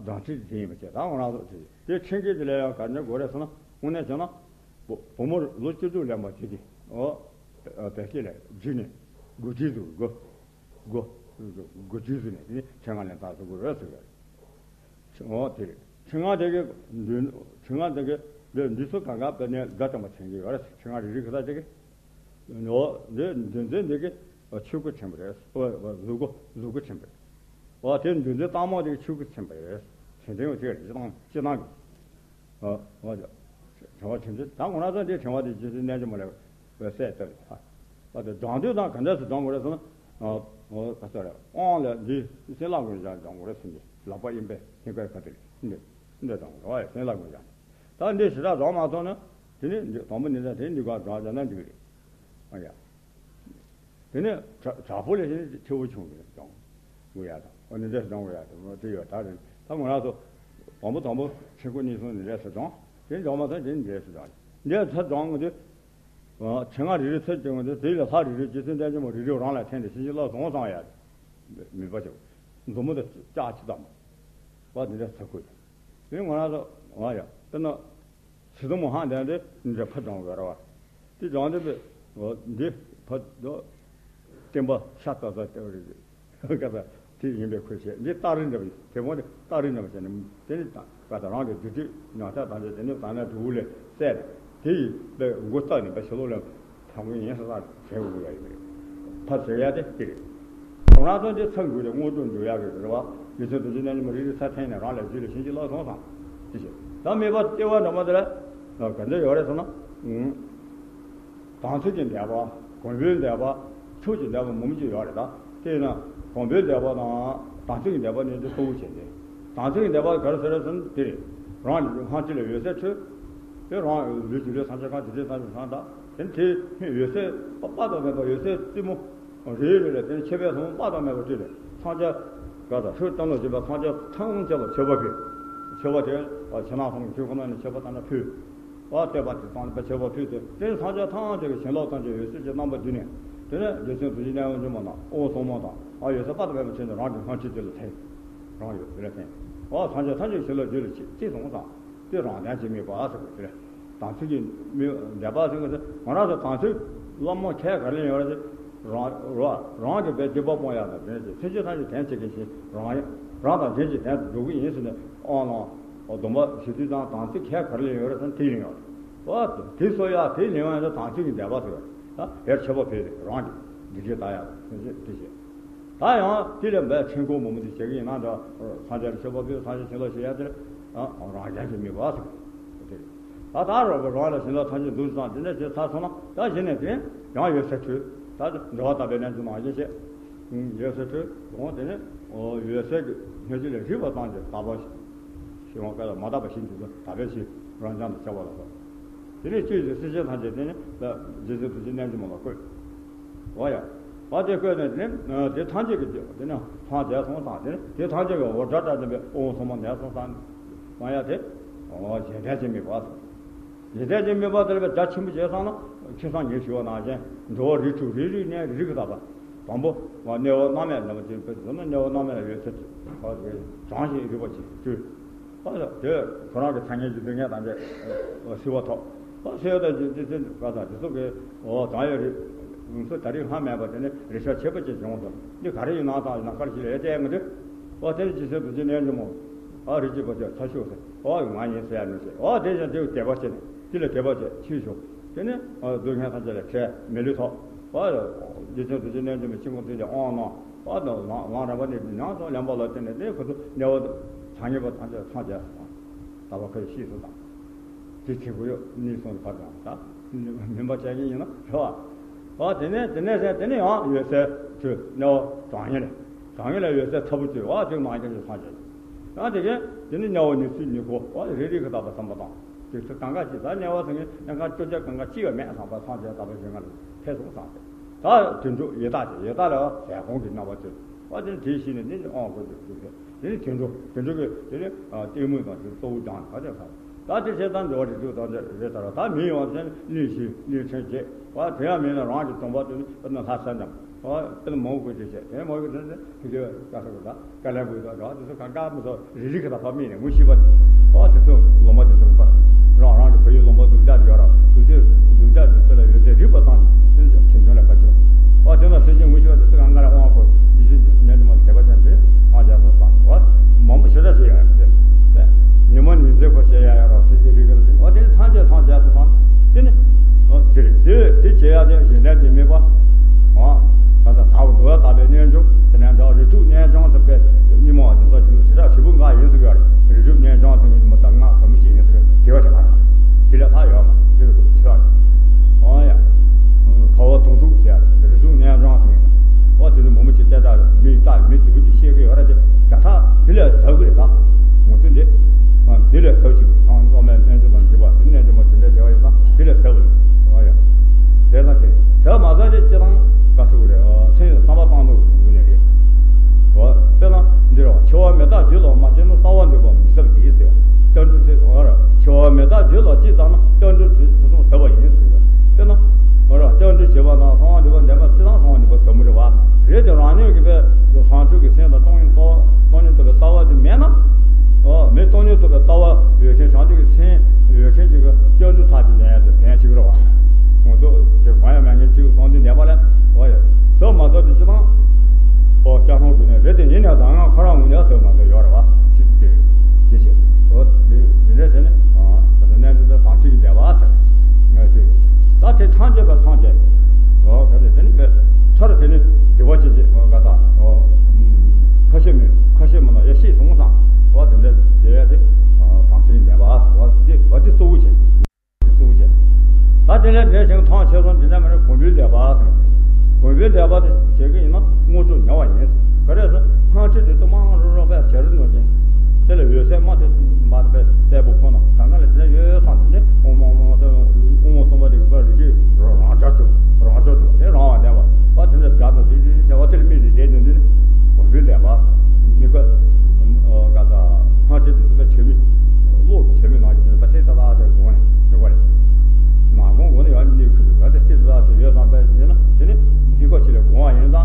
སྦྲང་ཁྲིད་དེ་ཡིན་པ་བྱས་ད་ང་རང་ཚོ་དེ་དེ་ཆེན་སྐད་དེ་ལས་ཡང་ག་འདྲ་དགོས་རེད་ཟེར་ན། དངོས་གནས་བྱས་ན། བུ་བུ་མོར་ལོ་བཅུ་དྲུག་ལོན་པ་དེ་གི་ཨོ། བེ་སྐད་ལས་རྒྱུད་ནས་དགུ་རྒྱུད་དུ་དགུ། དགུ། དགུ་རྒྱུད་དུ་ནས་དེ་ནི་ཆེན་ང་ལེན་ད་སུ་དགོས་རེད་ཟེར་གི་རེད། ཨོ་དེ་རེད། ཆེན་ང་དེ་གི་འདུན་ཆེན་ང་དེ་གི་འདི་འདི་ཚོ་གང་ག་བེ་ནས་དགའ་དང་པ་ཆེན་གི་ཡོད་རེད། ཆེན་ང་རིག་རིག་གི་ད་དེ་གི་ཨོ་འདི་འདི་འདི་འདི་གི་ཆོས་སྐུ་ཆེན་པོ་རེད། ཨོ་གཟུགས་སྐུ་གཟུགས་སྐུ་ཆེན་པོ་རེད། ཨོ་དེ་འདི་འདི་སྟག་མོ་དེ་གི་ཆོས་སྐུ་ཆེན་པོ་རེད། ཆེན་ཆེན་ཡོད་དེ་གི་སྤྱི་བཏང་སྤྱི་བཏང་གི་ཨོ་ཨོ་ཅག་ཕྲེང་བ་ཆེན་པོ་ད་ང་རང་ཚོ་འདི་ཕྲེང་བ་དེ་རྗེ་བཙུན་རྣལ་འབྱོར་མ་ལས་བའི་སྲས་དེ་རེད། ཨ་དེ་སྦྲང་དུས་དང་ག་འདྲ་སེ་སྦྲང་དགོས་རེད་ཟེར་ན། ཨོ་ཨོ་ག་ཚོད་རེད། དབང་ལས་འདི་སྲིན་ལག་ཀུན་སྦྱང་སྦྱང་དགོས་རེད་ཟེར་གི། ལག་པ་གཡས་པས་སྙིང་གའི་ཁ་ཐུག་ལ་འདི་འདི་སྦྲང་དགོས་རེད། ཨོ་ཡ་སྲིན་ལག་ཀུན་སྦྱང་། ད་འདི་ཞེ་དྲག་སྦྲང་མ་ཐུབ་ན་དེ་ནི་འདི་དང་པོ་ནི་ད་དེ་འདི་ག་སྦྲང་སྦྱང་ན་འགྲིག་གི་རེད། ཨ་ཡ། དེ་ནས་དྲག་དྲག་པོ་ལས་བྱུང་ཆེ་བོ་བྱུང་བའི་སྦྲང་དགོས་ཡ་དང་། ཨོ་ནི་འདྲས་སྦྲང་དགོས་ཡ་དང་དེ་ཡོད་ད་རེད། ད་ང་རང་ཚོ་དང་པོ་དང་པོ་ཆེན་པོ་གཉིས་གསུམ་ནི་འདྲས་སུ་སྦྲང་། དེ་སྦྲང་མ་ཐག་དེ་ནི་འདྲས་སུ་སྦྲང་། འདྲས་ཚར་སྦྲང་དགོས་དུས། ཆེན་ང་རིག་རིག་ཚར་གྱི་དགོས་དུས་དེ་ལས་ལྷ་རིག་རིག་རྗེ་བཙུན་རྣལ་འབྱོར་མ་རིག་རིག་རང་ལ་འཐེན་ཏེ་ཕྱིན་ཅི་ལོག་སོང་སང་ཡ། མི་པ་ཅིག་མཛུབ་མོ་དང་ལྕགས་ཅི་ཙམ། བ་དེ་འདྲས་ཚར་དགོས། དེ་ང་རང་ཚོ་ང་ཡ་དཔེར་ན། ཟེར་དུ་མོ་ཧང་དེ་འདྲ་འདྲ་ཕ་སྦྲང་དགོས་ར་བ། དེ་སྦྲང་དེ་འདི་ཕ་དོ། བསྟན་པ་ཤ་སྟག་ས་ལྟ་བུ་རེད། ག་ས་དེ་ཡིན་པའི་ཁུལ་བྱས། འདི་སྟག་རི་འདྲ་བ་དེ་མོ་དེ་སྟག་རི་འདྲ་བ་བྱས་ནས་དེ་ནི་ག་ས་རང་གི་རྒྱུད་སྟོད་ཉག་ཆ་དང་དེ་ནི་དང་ན་དུ་བུ་ལས་བསད་དེ་ཡི་པའི་མགོ་བཏགས་ནས་པའི་ཕྱི་ལོགས་ལ་ ཚང་མ་ཡིན་ས་ས་བྱེད་དགོས་ཡ་ཡིན་པ་རེད། ཕར་ཟེར་ཡ་དེ་དེ་རེད། དོན་རང་ཚོ་འདི་ཚང་དགོས་དེ་དངོས་གྲུབ་འགྲོ་ཡ་གི་རེད་བ། རྗེ་བཙུན་རྡོ་རྗེ་རྣལ་འབྱོར་མ་རིགས་རིགས་ས་ཐེངས་ནས་རང་ལ་རྗེས་ལ་བྱིན་གྱིས་བརླབས་སོང་ཙང་། དེ་བཞིན་ད་དམིགས་པ་ལྟེ་བ་འདྲ་མ་དེ་ལ་ག་འདྲ་ཡོད་རེད་ཟེར་ན། དམ་ཚིག་གི་བཟླས་པ། གོང་བུའི་བཟླས་པ། ཕྱོགས་ཀྱི་བཟླས་པ་མང་པོ་ཅིག་ཡོད་རེད་ད། དེས་ན་གོང་བུའི་བཟླས་པ་དང་དམ་ཚིག་གི་བཟླས་པ་གཉིས་ཀྱི་གཙོ་བོ་བྱས་ཏེ། དམ་ཚིག་གི་བཟླས་པ་ག་རེ་ཟེར་རེད་ཟེར་ན་དེ་རེད། རང་གི་སྔ་ཕྱི་ལ་འོད་གསལ་འཕྲོས། དེ་རང་ལུས་ཀྱི་ལུས་ཐམས་ཅད་ཁམས་ཀྱི་ལུས་ཐམས་ཅད་ཁམས་དང་། དེ་དེའི་འོད་གསལ་དཔག་ཏུ་མེད་པ་འོད་གསལ་རྩེ་མོ། རེ་རེ་ལ་དེ་ནི་མཆོད་པའི་ལྷུན་པོ་དཔག་ཏུ་མེད་པ་སྤྲུལ་ནས་ཐམས་ཅད་ག་དང་ཧྲུལ་གཏོང་ལོ་བྱེད་པ་ཐམས་ཅད་ཐམས་ཅད་ལ་མཆོད་པ་ཕུལ། མཆོད་པ་དེ་ཕྱི་ནང་གསང་བའི་ཆོས་སྐུ་ནང་ནས་མཆོད་པ་བཏང་ནས་ཕུལ། བ་བསྟོད་པ་དེ་བཏང་ནས་མཆོད་པ་ཕུལ་ཏེ་དེ་ནི་ཐམས་ཅད་ཐམས་ཅད་ཀྱི་བྱིན་རླབས་ཐམས་ཅད་འོད་གསལ་གྱི་རྣམ་པ་བསྡུས་ནས། དེ་ནས་རྗེ་བཙུན་རྡོ་རྗེ་རྣལ་འབྱོར་མ་དང་དབང་ཟབ་མོ་དང་ཨ་འོད་གསལ་དཔག་ཏུ་མེད་པ་ཕྱིན་ནས་རང་གི་སྔ་ཕྱི་དེ་ལ་ཐིམ། རང་ཡོད་དེ་ལ་ཐིམ། བ་ཐམས་ཅད་ཐམས་ཅད་བྱིན་རླབས་རྒྱུད་ལ་སྐྱེས་སོང་ཙང་། དེ་རང་དོན་གྱི་དམིགས་པ་ཟེར་བ་དེ་རེད། དམ་ཚིག་གི་དམིགས་བཟླས་པ་ཟེར་བ་དེ་ང་རང་ཚོ་དམ་ཚིག་སློབ་མ་ཁས་ག་རེ་ལེན་ཡོད་རེད། རང་རང་རང་གི་བའི་སྡིག་པ་སྤོང་ཡག་དང་དེ་ནས་སེམས་ཅན་ཐམས་ཅད་དོན་བྱེད་མཁན་ཞིག་རང་རང་དང་གཞན་གྱི་དོན་དུ་འགྲོ་གི་ཡིན་ཟེར་ནས་དབང་བླང་། སྡོམ་པ་ཞུ་དུས་དང་དམ་ཚིག་ཁས་ག་རེ་ལེན་ཡོད་རེད་ཟེར་ན་དེ་ལེན་ཡོད་རེད། དེ་གསོ་ཡག་དེ་ལེན་ཡག་དེ་དམ་ཚིག་གི་བཟླས་པ་ཟེར་བ་རེད། ད་དེར་མཆོད་པ་ཕུལ་ཏེ་རང་གི་སྡིག་སྒྲིབ་དག་ཡག་དང་སེམས་ཅན་དེ་བྱེད། ད་ཡང་དེ་ལས་འབད་ཆེན་པོ་མང་པོ་ཅིག་བྱེད་ཀྱི་ཡིན་ན་འདྲ། སངས་རྒྱས་ལ་མཆོད་པ་ཕུལ། སངས་རྒྱས་བྱིན་རླབས་ཞུ་ཡ་དེ་རང་རྒྱལ་གྱི་དམིགས་པ་ཟེར། དེ་རེད། ད་ད་རོགས་པ་རང་ལ་བྱིན་རླབས་ཐམས་ཅད་འདུག་ཙང་དེ་འདྲ་བྱས་ཚར་སོང་ན་ད་གཞི་ནས་དེ་ནས་ཡང་འོད་གསལ་འཕྲོས། ད་འགྲོ་བ་དག་པའི་རྣལ་འབྱོར་མ་ཡིན་ཞེས། འོད་གསལ་འཕྲོས་འོང་དེ་ནས་འོད་གསལ་གྱི་སྙན་བརྒྱུད་ལས་རིག་པ་ཙམ་གྱིས་དག་པ་ཞིག་ཞི་བ་ཀ་ལ་མ་དག་པ་ཞིག་འདུག་ཙང་དག་པའི་ཞིག་རང་རྐྱང་དུ་ཁྱབ་པ་ལ་སོགས། དེ་ནས་བཅུད་ཀྱི་སེམས་ཅན་ཐམས་ཅད་དེ་ནི་རྗེ་བཙུན་རྡོ་རྗེ་རྣལ་འབྱོར་མ་ལ་བཀོད། འོ་ཡ། བ་དེ་བཀོད་ནས་དེ་ནི་དེ་ཐམས་ཅད་ཀྱི་དེ་ནི་སངས་རྒྱས་སོང་ཙང་དེ་ནི་དེ་ཐམས་ཅད་ཀྱི་འོད་སྒྲ་སྒྲ་ལྡན་པའི་དབང་ཟབ་མོ་ནས་སོང་ཙང་། སངས་ཡ་དེ། འོ་གཞན་དོན་གྱི་དམིགས་པ་སོང་། གཞན་དོན་གྱི་དམིགས་པ་དེ་ལ་བའི་རྒྱ་ཆེན་པོ་བྱས་སོང་ན་ཁེ་སང་ཉེར་ཞུ་བ་ནང་བཞིན་འགྲོ་བ་རིགས་དྲུག་རིགས་རིགས་ནས་རིགས་ཀྱི་བདག་པ། དང་པོ། གནས་བབ་སྣང་མེད་ལ་མ་བྱིན་པའི་དུས་ན་གནས་བབ་སྣང་མེད་ལ་ཡོད་ཚད་དྲངས་ཤིང་རིག་པ་ཅིག་སྤྲུལ། ཨ་ལ་དེ་ཁོ་རང་གི་ཐ་སྙད་ཀྱི་སྡུག་བསྔལ་དང་འདྲ་སེལ་བ་ཐོབ། ཨ་སེལ་བ་དང་ཇི་ཇི་ཇི་ག་དང་དེ་ཚོ་གི་འོ་དང་ཡོད་རེད། ང་ཚོ་ད་རེས་སྔ་མེད་པ་དེ་ནི་རེ་ཆ་ཆེ་པོ་ཅིག་བྱུང་སོང་། འདི་ག་རེ་ཡིན་ན་དང་ཡིན་ན་ག་རེ་ཞིག་ལས་བལྟས་ང་འདི། ཨ་དེ་ནི་ཇི་སྲིད་དུ་ཇི་ནས་ཉོན་མོངས། ཨ་རིགས་ཀྱི་བུ་ཆ་ཆ་ཤོག་ཟེར། ཨ་ང་ཡིན་ཟེར་ཡ་མི་བྱེད། ཨ་དེ་བཞིན་དེ་དད་པ་བྱས་ནས། དེ་ལ་དད་པ་བྱས་ཕྱིར་ཞོག་དེ་ནས་སྡུག་བསྔལ་ཐམས་ཅད་ལས་བྲལ་མི་ལུས་ཐོབ། རྗེ་བཙུན་རྡོ་རྗེ་རྣལ་འབྱོར་མའི་ཆེན་པོ་དེ་ལས་དབང་གནང་། ལམ་རིམ་པ་ནས་ནང་སོ་ལེན་པ་ལ་བརྟེན་ནས་དེ་ཁོ་ཚོ་དམྱལ་བ་དང་ཉེས་པ་ཐམས་ཅད་ཐམས་ཅད་དག་པ་ཁོས་ཤེས་སུ་དང་། དེ་བྱེད་དགོས་ཡོད་ནི་སོང་བར་དང་ད་མིན་པ་བྱ་གི་ཡིན་ན་རེད་བ། དེ་ནས་དེ་ནས་ཟེར་དེ་ནས་ཡང་འོད་གསལ་འཕྲོས་དམྱལ་བ་གྲང་དམྱལ་ལས། གྲང་དམྱལ་ལ་འོད་གསལ་ཚ་པོ་བྱོས་བ་དེ་མང་རྒྱ་ཆེ་སངས་རྒྱས། ཡང་དེ་གས་དེ་ནི་དམྱལ་བ་ནི་ཚུལ་ཉིད་གོ་བ་རེ་རེ་གི་དག་པ་བསམ་པ་དང་། དེ་ཚོ་གང་ག་ཅི་ད་དམྱལ་བ་ཟེར་མཁན་ཡང་གང་སྤྲོ་བྱ་གང་ག་ཅི་ཡང་མེད་བསམ་པ་སངས་རྒྱས་དག་པ་ཞིག་ང་ལ་ཕེབས་སོང་བསམ་སྟེ། ད་དུད་འགྲོ་ཡི་དྭགས་ཀྱི་ཡི་དྭགས་ལ་ཟས་གོང་གི་རྣམ་པ་སྟེ། བ་དེ་ནི་དེ་ཤི་ནས་དེ་ནི་དབང་བསྐུར་དུ་བཅུག་སྟེ། དེ་ནི་དུད་འགྲོ་དུད་འགྲོ་གི་དེ་ནི་གཏི་མུག་དང་དེ་གཙོ་བོ་རྐྱང་ནས་ག་ཚད་ཟ། ད་དེ་བྱས་ཙང་འགྲོ་བ་རིགས་དྲུག་དང་དེ་རེད་ད་ར་ད་མི་ཡོང་བ་དེ་ནི་གླིང་བཞི་གླིང་ཕྲན་བརྒྱད། བ་དེ་ཡང་མིན་ན་རང་གི་སྡོམ་པ་དེ་ནི་དཔེར་ན་ལྷ་ས་འདམ། བ་དཔེར་ན་མང་པོ་དེ་བྱས་དེ་མང་པོ་དེ་ནི་དེ་གའི་བཀའ་ས་གི་ད་དཀའ་ལས་དགོས་ད་ར་དེ་ཚོ་གང་ག་མི་ཚོ་རིག་རིག་གི་ད་ཕ་མེས་ནས་ངོ་ཤེས་པ། བ་དེ་ཚོ་ལོ་མ་དེ་ཚོ་པར་རང་རང་གི་བུ་ཡུག་ལོ་མ་སྡུག་ཅག་དེ་ཡོད་ར་དུ་ཆེ་སྡུག་ཅག་དེ་ཚོ་ལ་ཡོད་ཚད་རིག་པ་བཏང་ནས་དེ་ནི་ཁྱོད་ཁྱོད་ལ་ཁ་ཆེ་བ། བ་དེ་ན་སེམས་ཅན་ངོ་ཤེས་པ་དེ་ཚོ་གང་ག་ལ་དབང་བསྐུར་ཡིད་བཞིན་ཉོན་མོངས་དད་པ་ཅན་དེ་སངས་རྒྱས་སོང་བསམ་བ་མང་པོ་ཞེ་དྲག་བྱས་ཡོད་རེད། ཉི་མ་ཉིན་མཚན་བར་བྱས་ཡ་ཡ་རོགས་སེམས་ཅན་རིག་གི་ལ་བ་དེ་ནི་ཐམས་ཅད་སངས་རྒྱས་སོང་བསམ། དེ་ནི་དེ་རེད་དེ་དེ་བྱས་ཡ་དེ་གཞན་དོན་གྱི་དམིགས་པ། ཨ་ག་ད་དག་འགྲོ་བ་དག་པའི་རྣལ་འབྱོར་དེ་ནས་འདྲ་རིགས་དྲུག་རྣལ་འབྱོར་ཟེར་བའི་ཉིན་མོ་བ་དེ་ཚོ་དེ་ཚོ་ཞེ་དྲག་ཞེ་པོ་འགའ་ཡིན་ཟེར་གི་ཡོད་རེད། རིགས་དྲུག་རྣལ་འབྱོར་ཟེར་མཁན་ཉི་མ་དང་ལྔ་དུམ་བུ་ཅིག་ཡིན་ཟེར་གི་དེ་བ་དེ་མ་རེད། དེ་ལས་ལྷག་ཡོད་མ་རེད། དེ་རུ་ཤོར་རེད། ཨོ་ཡ། ལས་ཞིང་ཐང་ཆད་སོང་། དེ་འདྲ་མེད་ན་གོང་བུའི་བཟླས་པ་ཟེར། གོང་བུའི་བཟླས་པ་དེ་བྱེད་ཀྱི་ཡིན་ན་དངོས་གྲུབ་ཉེ་བ་ཡིན། ག་རེ་ཟེར། སྔགས་ཁྲིད་དེ་ཚོ་མང་རུ་རོགས་པས་བྱེད་རུ་ནོར་ཅན། དེ་ལ་འོད་གསལ་མ་ཐེབས་མ་ཐེབས་པའི་གསལ་པོ་ཁོ་ན་གང་ག་ལ་དེ་འདྲ་ཡོད་ཙང་། དེ་ནས་ཨོཾ་ཨོཾ་ཨོཾ་ཨོཾ་ཨོཾ་གསུངས་པ་དེ་གི་པར་རིགས་ཀྱི་རང་འཇགས་འཇུག་རང་འཇགས་འཇུག་དེ་རང་བ་ལྡན་པ་པ་དེ་འདྲ་དགའ་དང་དེ་འདྲའི་བྱ་བ་དེ་ལ་དམིགས་ནས་བསྡད་ནས་འདི་ནི་གོང་བུའི་བཟླས་པ། མི་དགའ་ག་ད་སྔགས་ཁྲིད་དེ་ཚོ་བྱེད་མི་བློ་བྱེད་མི་ནང་བཞིན་པ་སེམས་ཐག་ཐག་བྱས་དགོངས་ནས་འདུག་པ་རེད། ནང་ཁོང་གོ་ནས་ཡང་གནས་ཁུལ་དུ་ག་དེ་སྲིད་དུ་ལྟ་ཞིག་ཡོད་བསམ་པས་ཡིན་ན་དེ་ནི་སྙིང་ཁོག་ཅིག་ལ་དགོངས་པ་ཡིན་ཙང་།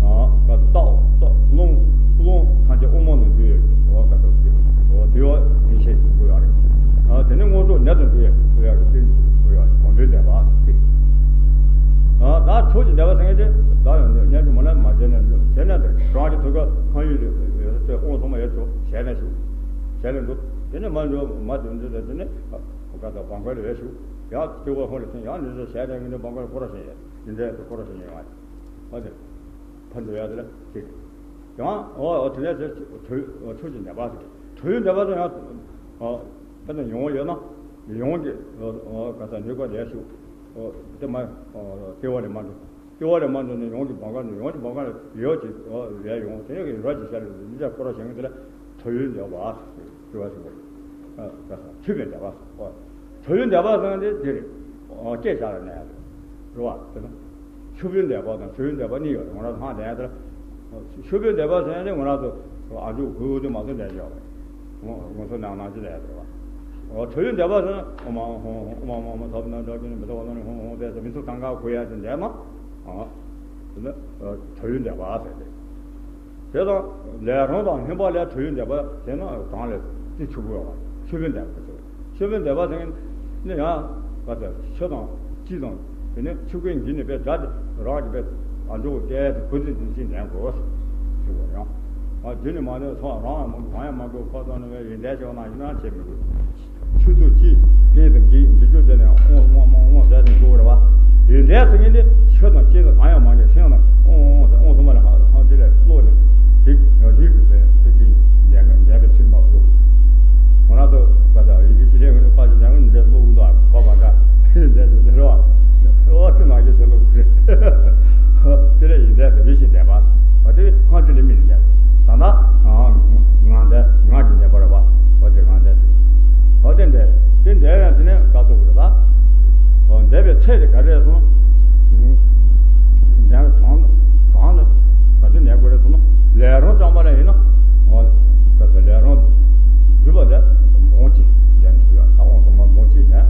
ཨ་ག་ཚོད་རྟོག་རྟོག་རླུང་རླུང་ཐམས་ཅད་དབུ་མ་ལ་འདུས་ཡོད། འོ་ག་ཚོད་དེ་འོ་དེ་བ་ཡིན་ཤེས་དགོས་ཡོད་རེད། ཨ་དེ་ནི་དངོས་གྲུབ་ནད་དུ་འདུས་ཡོད་དགོས་ཡོད་རེད། དེ་དགོས་ཡོད་རེད། གོང་བུའི་བཟླས་པ་དེ། ཨ་ད་མཆོག་གི་བཟླས་པ་ཟེར་མཁན་དེ་ད་ཡང་གནས་ཀྱི་མ་ལ་མ་བྱས་ནས་བྱས་ན་དེ་རང་གི་ཐུགས་ཀ་ཕ་ཡུལ་ལ་ཡོད་ཚེ་དབང་ཐོབ་མ་ཡོད་ཚོ་ཞལ་ནས་ཞུ། ཞལ་ནས་འདུག་དེ་ནས་མ་འགྲོ་མ་འདུག་འདུག་དེ་ནས་ག་ད་བང་མཁར་ལ་ཡོད་ཞུ། ཡང་སྐྱེ་བོ་ཧོ་ལ་ཐོན། ཡང་འདི་ཚོ་ཞལ་ནས་ངས་འདི་བང་མཁར་སྐོར་ར་ཞིག་ཡོད། འདི་འདྲའི་སྐོར་ར་ཞིག་ཡོད་ང་། ཨ་དེ་ཕ་འགྲོ་ཡ་དེ་ལ་ཅིག་ཡང་ཨོ་ཨོ་དེ་ནས་དེ་གྲོལ་ཆོས་ཀྱི་ནད་པ་ཟེར། གྲོལ་ནད་པ་ཚོ་ཡང་ཨོ་དཔེར་ན་ཡོང་ཡོད་ན་ཡོང་གི་ཨོ་ག་ས་ནུས་པ་ལས་ཤུགས་ཨོ་དེ་མ་ཨོ་ལྟེ་བ་ལས་མ་འགྲོ། ལྟེ་བ་ལས་མ་འགྲོ་ནས་ཡོང་གི་བང་ག་ནས་ཡོང་གི་བང་ག་ནས་ཡོད་ཅིག་ཨོ་ལས་ཡོང་། དེ་ནས་གི་ར་ཅིག་ཤར་ལ་མི་ཅག་སྐོར་བ་བྱེད་མཁན་དེ་ལ་གྲོལ་ཡུལ་ནད་པ་ཟེར་བ་ཞིག་ག་ས་མཆོད་པའི་ནད་པ་ཟེར། གྲོལ་ཡུལ་ནད་པ་ཟེར་མཁན་དེ་འདི་རེད། ཨོ་སྐྱེས་ཆགས་ལ་གནས་ཡ་རེད། རེད་བ། དེ་ན་ཆུ་བོའི་ནད་པ་དང་གྲོལ་ཡུལ་ནད་པ་གཉིས་ཡོད་རེད། ང་རང་ཚོ་ཧང་ལྡན་ཡ་དེ་ལ། ཆུ་བོའི་ནད་པ་ཟེར་ཡ་དེ་ང་རང་ཚོ་ཨ་མཆོག་གུ་དེ་མ་གཏོགས་ལྡན་ཡོད་རེད། ང་ང་ཚོ་ནང་ནང་ཅི་ལས་རེད་བ། ཨོ་གྲོལ་ཡུལ་ནད་པ་ཟེར་ན་ཨོ་མ་ཧོ་ཧོ་ཨོ་མ་མ་མ་ཐོབ་ན་འདྲ་ཅི་ནི་མི་ཐོབ་ན་ཧོ་ཧོ་བས་ཟེར་མི་ཚོ་གང་ག་གོ་ཡ་དེ་འདས་ན། ཨ་དེ་ནི་གྲོལ་ཡུལ་ནད་པ་ཟེར་ཏེ། དེ་དང་ལས་རང་དང་ལྷན་པ་ལས་གྲོལ་ཡུལ་ནད་པ་དེ་ན་གང་ལས་རྩི་ཆུ་བོ་བ་ཆུ་བོའི་ནད་པ་ཟེར། ཆུ་བོའི་ནད་པ་ཟེར་ནི་ཡང་ག་ཚོད་ཆུ་དང་། སྤྱི་དང་། དེ་ནས་ཆུ་ཁོལ་འགྱིས་ནས་པའི་དགྲ་དེ་རང་གི་པའི་ཨ་མཆོག་གི་ལྟས་དེ་གུ་དེ་དེ་བཞིན་ལྡན་དགོས་ཞུ་བ་ཡང་། ཨ་དེ་ནི་མ་ནས་སོང་རང་ཡང་མ་གང་ཡང་མ་དགོས་ཁོ་ཚོ་ནི་བའི་ཡོན་ཏན་ཆེ་བ་ན་ཡིན་ན་བྱེད་མི་དགོས། ཆུ་ཚོད་གཅིག་སྐད་དང་འགྱིས་འདི་ཚོ་དེ་ནས་ཨོང་ཨོང་ཨོང་ཨོང་ཟེར་ནས་འགྲོ་བ་རེད་བ། ཡོན་ཏན་ཟེར་མཁན་དེ་ཆུ་དང་སྐད་དང་གང་ཡང་མ་འགྱིས་སེམས་ལ་ཨོང་ཨོང་ཟེར་ཨོང་ཐུང་མ་ལ་ཧ་ཧ་དེ་ལས་ཀློག་ནས་དེ་ཡིག་གི་པའི་དེ་དེ་ལས་ཀ་ལས་པའི་ཚུལ་མ་བླུགས། ང་རང་ཚོ་བཀའ་ལྟར་ཡི་གེ་ཅི་ལས་ངོས་ནས་བཀའ་ཅི་ལས་ངོས་ནས་བླུགས་འདུག་གོ་བ་འདྲ། ལས་ཀྱི་དེ་རེད་བ། ཨོ་ཙི་ནང་གི་ཟེར་ལུགས་རེད། དེ་ལས་ཡིན་ལས་ཟེར་ཡིད་བཞིན་ལྡན་པ། བ་དེ་སྔ་ཕྱི་ལས་མི་ལྡན་པ། ད་ལྟ་ང་འདས་ང་གི་ལྡན་པ་རེད་བ། བ་དེ་ང་འདས་ཟེར། བ་དེ་འདས་དེ་འདས་ཡང་དེ་ནས་དགའ་ཚོར་རེད་ད། འདས་པའི་ཚད་དེ་ག་རེ་སོང་། འདས་པའི་གྲངས་གྲངས་ལ་ག་དུས་འདས་དགོས་རེད་སོང་ན་ལས་རང་རྐྱང་པ་ལ་ཡིན་ན། ག་ཚོད་ལས་རང་བསྡུས་པ་ལས་འབུམ་གཅིག་ལྡན་ཐུབ་ཡོད། ད་འོང་སོང་མ་འབུམ་གཅིག་ལྡན།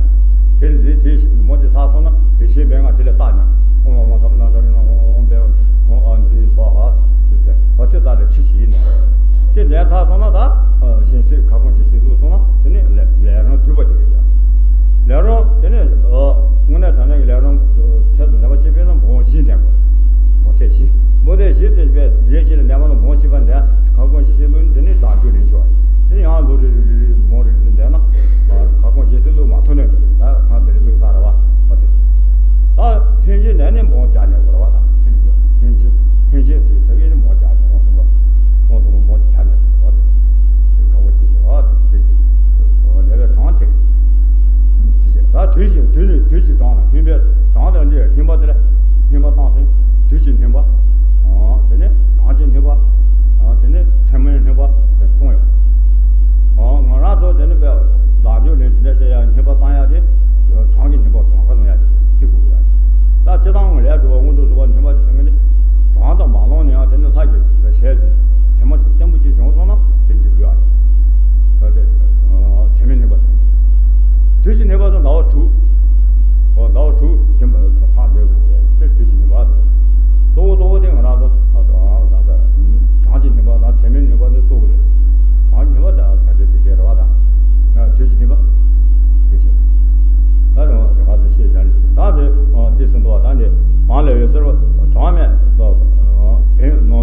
དེ་ལས་དེ་འབུམ་གཅིག་ཚར་སོང་ན་ཡེ་ཤེས་པད་ང་དེ་ལས་བཏགས་ནས་ཨོཾ་ཨོཾ་ཐམ་ན་འདྲ་ཡིན་ན་ཨོཾ་ཨོཾ་པད་ཨོཾ་ཨ་འདི་སྭཱ་ཧཱ་ཟེར་ཏེ་བ་དེ་ད་ལས་ཁྲི་ཞིག་ཡིན་ནས། དེ་ལས་ཚར་སོང་ན་ད་གཞན་སྲིད་ཁ་སྐོང་གཞན་སྲིད་བླུགས་སོང་ན་དེ་ནས་ལས་ལས་རང་བསྡུས་པ་དེ་རེད། ལས་རང་དེ་ནས་དངོས་གནས་དྲང་གནས་ཀྱི་ལས་རང་ཚད་དུ་ལེན་པ་བྱེད་པས་ན་འབུམ་བཞི་ལྡན་དགོས། འབུམ་ཚད་བཞི། འབུམ་ཚད་བཞི་དེ་བས་རྗེས་ཀྱི་ལས་ལྡན་པ་ལ་འབུམ་བཞི་པ་འདས་ཁ་སྐོང་གཞན་སྲིད་བླུགས་ནས་དེ་ནས་བདག་རྒྱུད་ལེན་ཆོག་དེ་ནས་ཡང་ལོ་རེ་རེ་རེ་རེ་འབུམ་རེ་རེ་འདས་ན་ཁ་སྐོང་གཞན་སྲིད་བླུགས་མ་ཐུབ་ནས་འགྲོ་གི་ད་ཁ་དེ་རེ་བླུགས་ཚར་ར་བ་བ་དེ། ད་ལྷན་སྐྱེས་ནས་ནི་འབུམ་བརྒྱ་ནས་བོར་བ་དང་ལྷན་སྐྱེས་ལྷན་སྐྱེས་ལྷན་སྐྱེས་ཟེར་ཆ་གི་ནི་འབུམ་བརྒྱ་ནས་ཁོང་གསུམ་པ་ཁོང་གསུམ་པ་འབུམ་བརྒྱ་ནས་བོར་བ་དེ་ཁ་སྐོང་གཞན་སྲིད་བ་དེ་ཅི་ལས་པའི་གྲངས་དེ། ད་དུས་ཀྱི་དུས་ནི་དུས་ཀྱི་གྲངས་ལ་སྨིན་པའི་གྲངས་དང་འདྲ་སྨིན་པ་དེ་ལ་སྨིན་པ་བཏང་ཟིན་དུས་ཀྱི་སྨིན་པ། དེ་ནས་གྲངས་ཀྱི་སྨིན་པ། དེ་ནས་མཚན་མོའི་སྨིན་པ་ཟེར་གསུངས་ཡོད། ང་རང་ཚོ་དེ་ནི་བདག་རྒྱུད་ལེན་དེ་འདྲ་བྱེད་ཡ་སྨིན་པ་བཏང་ཡ་དེ་གྲངས་ཀྱི་སྨིན་པ་གྲངས་ཀ་ལོངས་ཡ་དེ་གཅིག་དགོས་ཡ། ད་སྤྱིར་བཏང་ལས་སྒྲུབ་པ་དངོས་གྲུབ་སྒྲུབ་པ་སྨིན་པ་དེ་ཟེར་མཁན་དེ་གྲངས་དང་མ་ལོངས་ནས་ཡང་དེ་ནི་ལྷ་གི་ཞལ་གྱི་བྱེ་མ་ཞིག་བརྟན་པོ་ཅིག་བྱུང་སོང་ན་དེ་འགྲིག་གི་ཡ། བྱེ་མའི་སྨིན་པ་ཟེར། དུས་ཀྱི་སྨིན་པ་དང་ཟླ་བ་དྲུག་ཟླ་བ་དྲུག་རྒྱུན་པར་ཚང་འདོད་དགོས་ཡ་དེ་དུས་ཀྱི་སྨིན་པ་ཟེར། གཙོ་བོ་གཙོ་བོ་དེ་ང་རང་ཚོ་གྲངས་ཀྱི་སྨིན་པ་དང་བྱེ་མའི་སྨིན་པ་ནི་གཙོ་བོ་རེད། གྲངས་ཀྱི་སྨིན་པ་དང་ག་དེ་དེ་དེ་རེད་བ་དང་། དུས་ཀྱི་སྨིན་པ་དེ་བྱེད། ད་རེད་བ་དེ་ག་ཚོད་ཤེས་བྱ་ནི་ད་དེ་དེ་ཟིན་དུ་བ་དང་དེ་བང་ལས་ཡོད་ཟེར་བ་གྲངས་མེད་པ་བེན་ནོ།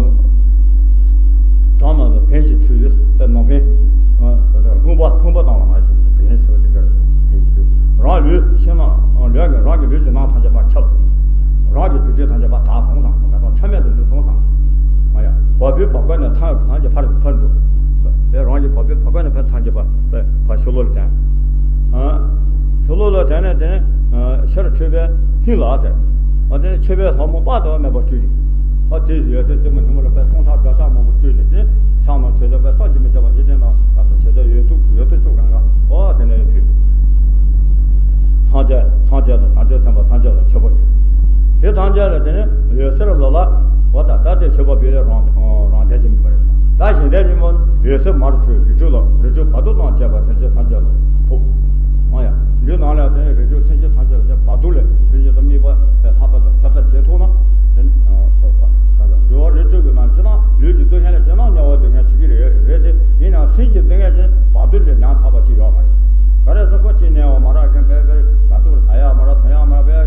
གྲངས་མེད་པ་བེན་ཞིག་ཚུད་ཡོད་པའི་ནོ་བེན། ལྷུང་པ་ལྷུང་པ་བཏང་བ་མ་ཞིག་བེན་ཞིག་བ་དེ་ལྟར་བེན་ཞིག་ཚུད། རང་ལུས་ཕྱི་ནང་ལུས་ཀྱི་རང་གི་ལུས་ཀྱི་ནང་ཐམས་ཅད་པ་ཁྱབ། རང་གི་རྡུལ་ཕྲན་ཐམས་ཅད་པ་དག་སོང་ཙང་ང་ཚོ་ཆ་མེད་དུ་འགྱུར་སོང་ཙང་། ང་ཡང་བ་སྤུའི་བ་སྤུ་ནས་ཐང་ཐང་གི་ཕར་ཕར་འདུག་དེ་རང་གི་བ་སྤུའི་བ་སྤུ་ནས་ཕར་ཐང་གི་བ་བ་ཤོ་ལོ་ལ་བསྟན། ཆུ་ལོག་ལ་དེ་ནས་དེ་ནས་ཤར་མཆོད་པའི་ཧིང་ལ་ཟེར། ཨ་དེ་ནས་མཆོད་པའི་ལྷ་མོ་དཔག་ཏུ་མེད་པ་བཅུ་ཡིན། ཨ་དེ་ཡོད་ཚད་ལྟད་མོ་ཐུན་མོང་ལ་དཔེ་སྟོང་ཕྲག་བརྒྱ་ཕྲག་མང་པོ་བཅུ་ནས་དེ་ཕྱག་ན་མཆོད་པའི་དཔེ་བསམ་གྱིས་མི་ཁྱབ་པ་འཇིག་རྟེན་ན་ག་ཚོད་བྱེད་ཚད་ཡོད་དུ་ཡོད་དུ་བཅུ་གང་ག་ཨོ་དེ་ནས་ཡོད་དུས། སངས་རྒྱས་སངས་རྒྱས་དང་བྱང་ཆུབ་སེམས་དཔའ་ཐམས་ཅད་ལ་མཆོད་པ་ཡོད། དེ་ཐམས་ཅད་ལ་དེ་ནས་འོད་ཟེར་ལ་ལ་འོ་ད་ད་དེ་མཆོད་པ་ཕུལ་ལས་རང་རང་དལ་གྱིས་མིན་པ་རེད། ད་གཞན་དལ་གྱིས་མིན་པ་འོད་ཟེར་མར་འཕྲོས་རི་ཁྲོད་ལ་རི་ཁྲོད་བར་དོ་དང་བཅས་པ་སེམས་ཅན་ཐམས་ཅད་ལ་ཕོག་ཨ་ཡ་འདི་ནང་ལ་དེ་རི་ཁྲོད་སེམས་ཅན་ཐམས་ཅད་ལ་དེ་བར་དོ་ལས་སེམས་ཅན་དང་དམིགས་པ་ལྷག་པ་དང་ཟབ་ལྟ་བྱེད་ཐུབ་ན་དེ་ནི་འགྲོ་བ་རིགས་དྲུག་གི་ནང་ཕྱི་ནང་ལུས་ཀྱི་སྡུག་བསྔལ་ལས་ཕྱི་ནང་དམྱལ་བ་སྡུག་བསྔལ་ཆེ་གི་རེད་རེད་དེ་ཡིན་ནའང་སེམས་ཀྱི་སྡུག་བསྔལ་ཅན་བར་དོ་ལས་ཡང་དག་པ་ཅིག་ཡོད་མ་རེད། ག་རེ་ཟེར་ཁོ་ཅི་ནས་བ་མ་རག་མཁན་པའི་པའི་ག་ཚོད་ད་ཡག་མ་རག་ཐོན་ཡག་མ་རག་པའི་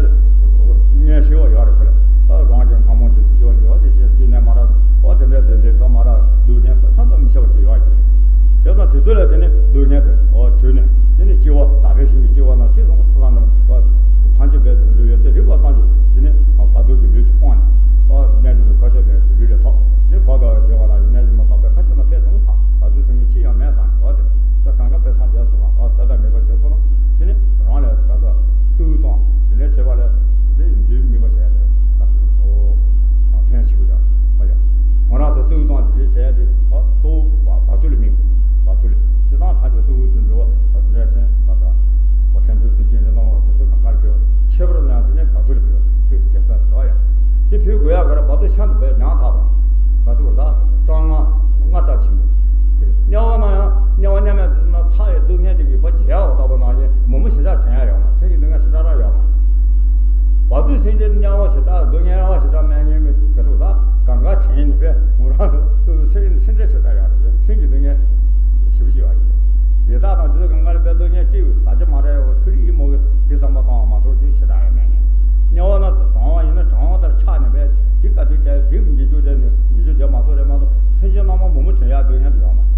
ངན་ཤེས་བ་ཡོད་རེད། ཁོ་ལ་ཨ་རང་གི་སྔ་མོ་དེ་ཚོ་ཡོད་ཡོད་དེ་ཅི་ཅི་ནས་མ་རག་ཨོ་དེ་འདྲ་དེ་འདྲ་ཚོ་མ་རག་སྡུག་བསྔལ་བསམ་དུ་མི་ཁྱབ་པ་ཅིག་ཡོད་རེད། བྱས་ཙང་དེ་ཚོ་ལ་དེ་ནི་སྡུག་བསྔལ་དེ་ཨོ་བྲོས་ནས་དེ་ནི་སྐྱེ་བ་དག་པའི་ཞིང་གི་སྐྱེ་བ་ན་ཅི་རུང་སུ་ལ་ནམ་ཐམས་ཅད་པའི་ལུས་ཡོད་ཚད་རིག་པ་ཙམ་གྱིས་དེ་ནི་བར་དོ་གི་ལུས་དེ་སྤངས་ནས་ཨོ་གནས་ལུས་ཁ་ཤས་པའི་ལུས་ལས་ཐོབ་དེ་བར་དོ་བདེ་བ་ལ་གནས་ལུས་མ་དག་པའི་ཁ་ཤས་ན་ཕེབས་སོང་ཙང་བར་དོ་ཟེར་མཁན་ཅི་ཡང་མེད་ཙང་ཨོ་དེ་ད་གང་ག་དཔེ་ཚང་བྱས་སོང་ལ་ཨོ་ཟད་མེད་པ་བྱས་སོང་ན་དེ་ནི་རང་ལ་ག་ཚོད་གཙོ་བོ་དང་དེ་ནས་བྱེད་པ་ལ་དེ་འདུས་མི་པ་བྱས་ཏེ་ད་ཚོད་ཨོ་ཕན་ཆེ་གི་ཡ་ཨོ་ཡ་ང་རང་ཚོ་གཙོ་བོ་དང་དེ་བྱས་ཏེ་ཨོ་གཙོ་བོ་བར་དོ་ལ་དམིགས་བར་དོ་ལ་སྤྱི་བཏང་ཐམས་ཅད་གཙོ་བོ་དུ་འགྲོ་བ་ད་དེ་འདྲ་ཆེན་ད་ད་ཨོ་ཕན་ཚུན་ཚུལ་ཁྱིམ་ལས་ནང་བ་དེ་ཚོ་གང་གར་ཕེབས་པ་ཁྱད་པར་ཡང་དེ་ནས་བར་དོ་ལ་ཕེབས་པ་ཁྱོད་དགེ་རྩ་རེད་ཨོ་ཡ་དེ་ཕེབས་དགོས་ཡ་ག་རེ་བར་དོ་ཤ་འདུག་པས་ཡང་དག་པ་ག་ཚོད་བར་ད་གཙང་ང་ང་ལྟར་ཆེན་པོ། དམྱལ་བ་ན་ཡང་དམྱལ་བ་མཉམ་མེད་དུ་ན་ཚ་བའི་སྡུག་བསྔལ་དེ་གི་བ་ཇི་ཡང་བ་ལྟ་བུ་ན་ཡང་མུ་མུ་ཞེ་དྲག་དྲན་ཡ་ཡོད་མ་སེམས་ཀྱི་སྡུག་བསྔལ་ཞེ་དྲག་རང་ཡོད་མ། བར་དོའི་སེམས་ཅན་དམྱལ་བ་ཞེ་དྲག་སྡུག་བསྔལ་བ་ཞེ་དྲག་མེད་ངེས་མེད་ག་ཚོད་ད་གང་ག་དྲན་ནས་པས་ངུ་རང་སེམས་སེམས་ཁྲལ་ཞེ་དྲག་ཡོད་རེད་སེམས་ཀྱི་སྡུག་བསྔལ་ཞེ་པོ་ཅིག་ཡོད་རེད། ཡི་དྭགས་དང་དེ་ཚོ་གང་ག་ལ་དཔེ་སྡུག་བསྔལ་སྐྱེ་བའི་ཟ་རྒྱུ་མ་རེད་འོ་ཚུར་ཡིད་མོ་གི་དེ་བསམ་པ་བཏང་བ་མ་གཏོགས་ཅི་ཞེ་དྲག་ཡོད་མེད་ནས། དམྱལ་བ་ན་གྲང་བ་ཡིན་ན་གྲང་བ་ལྟར་ཆགས་ནས་པས་དེ་ག་དུས་བྱས་དེ་འཇིགས་རྒྱུ་དེ་ནི་འཇིགས་རྒྱུ་དེ་མ་གཏོགས་རེད་མ་གཏོགས་སེམས་ཅན་རྣམས་མུ་མུ་དྲན་ཡག་སྡུག་བསྔལ་དེ་ཡོད་མ་རེད།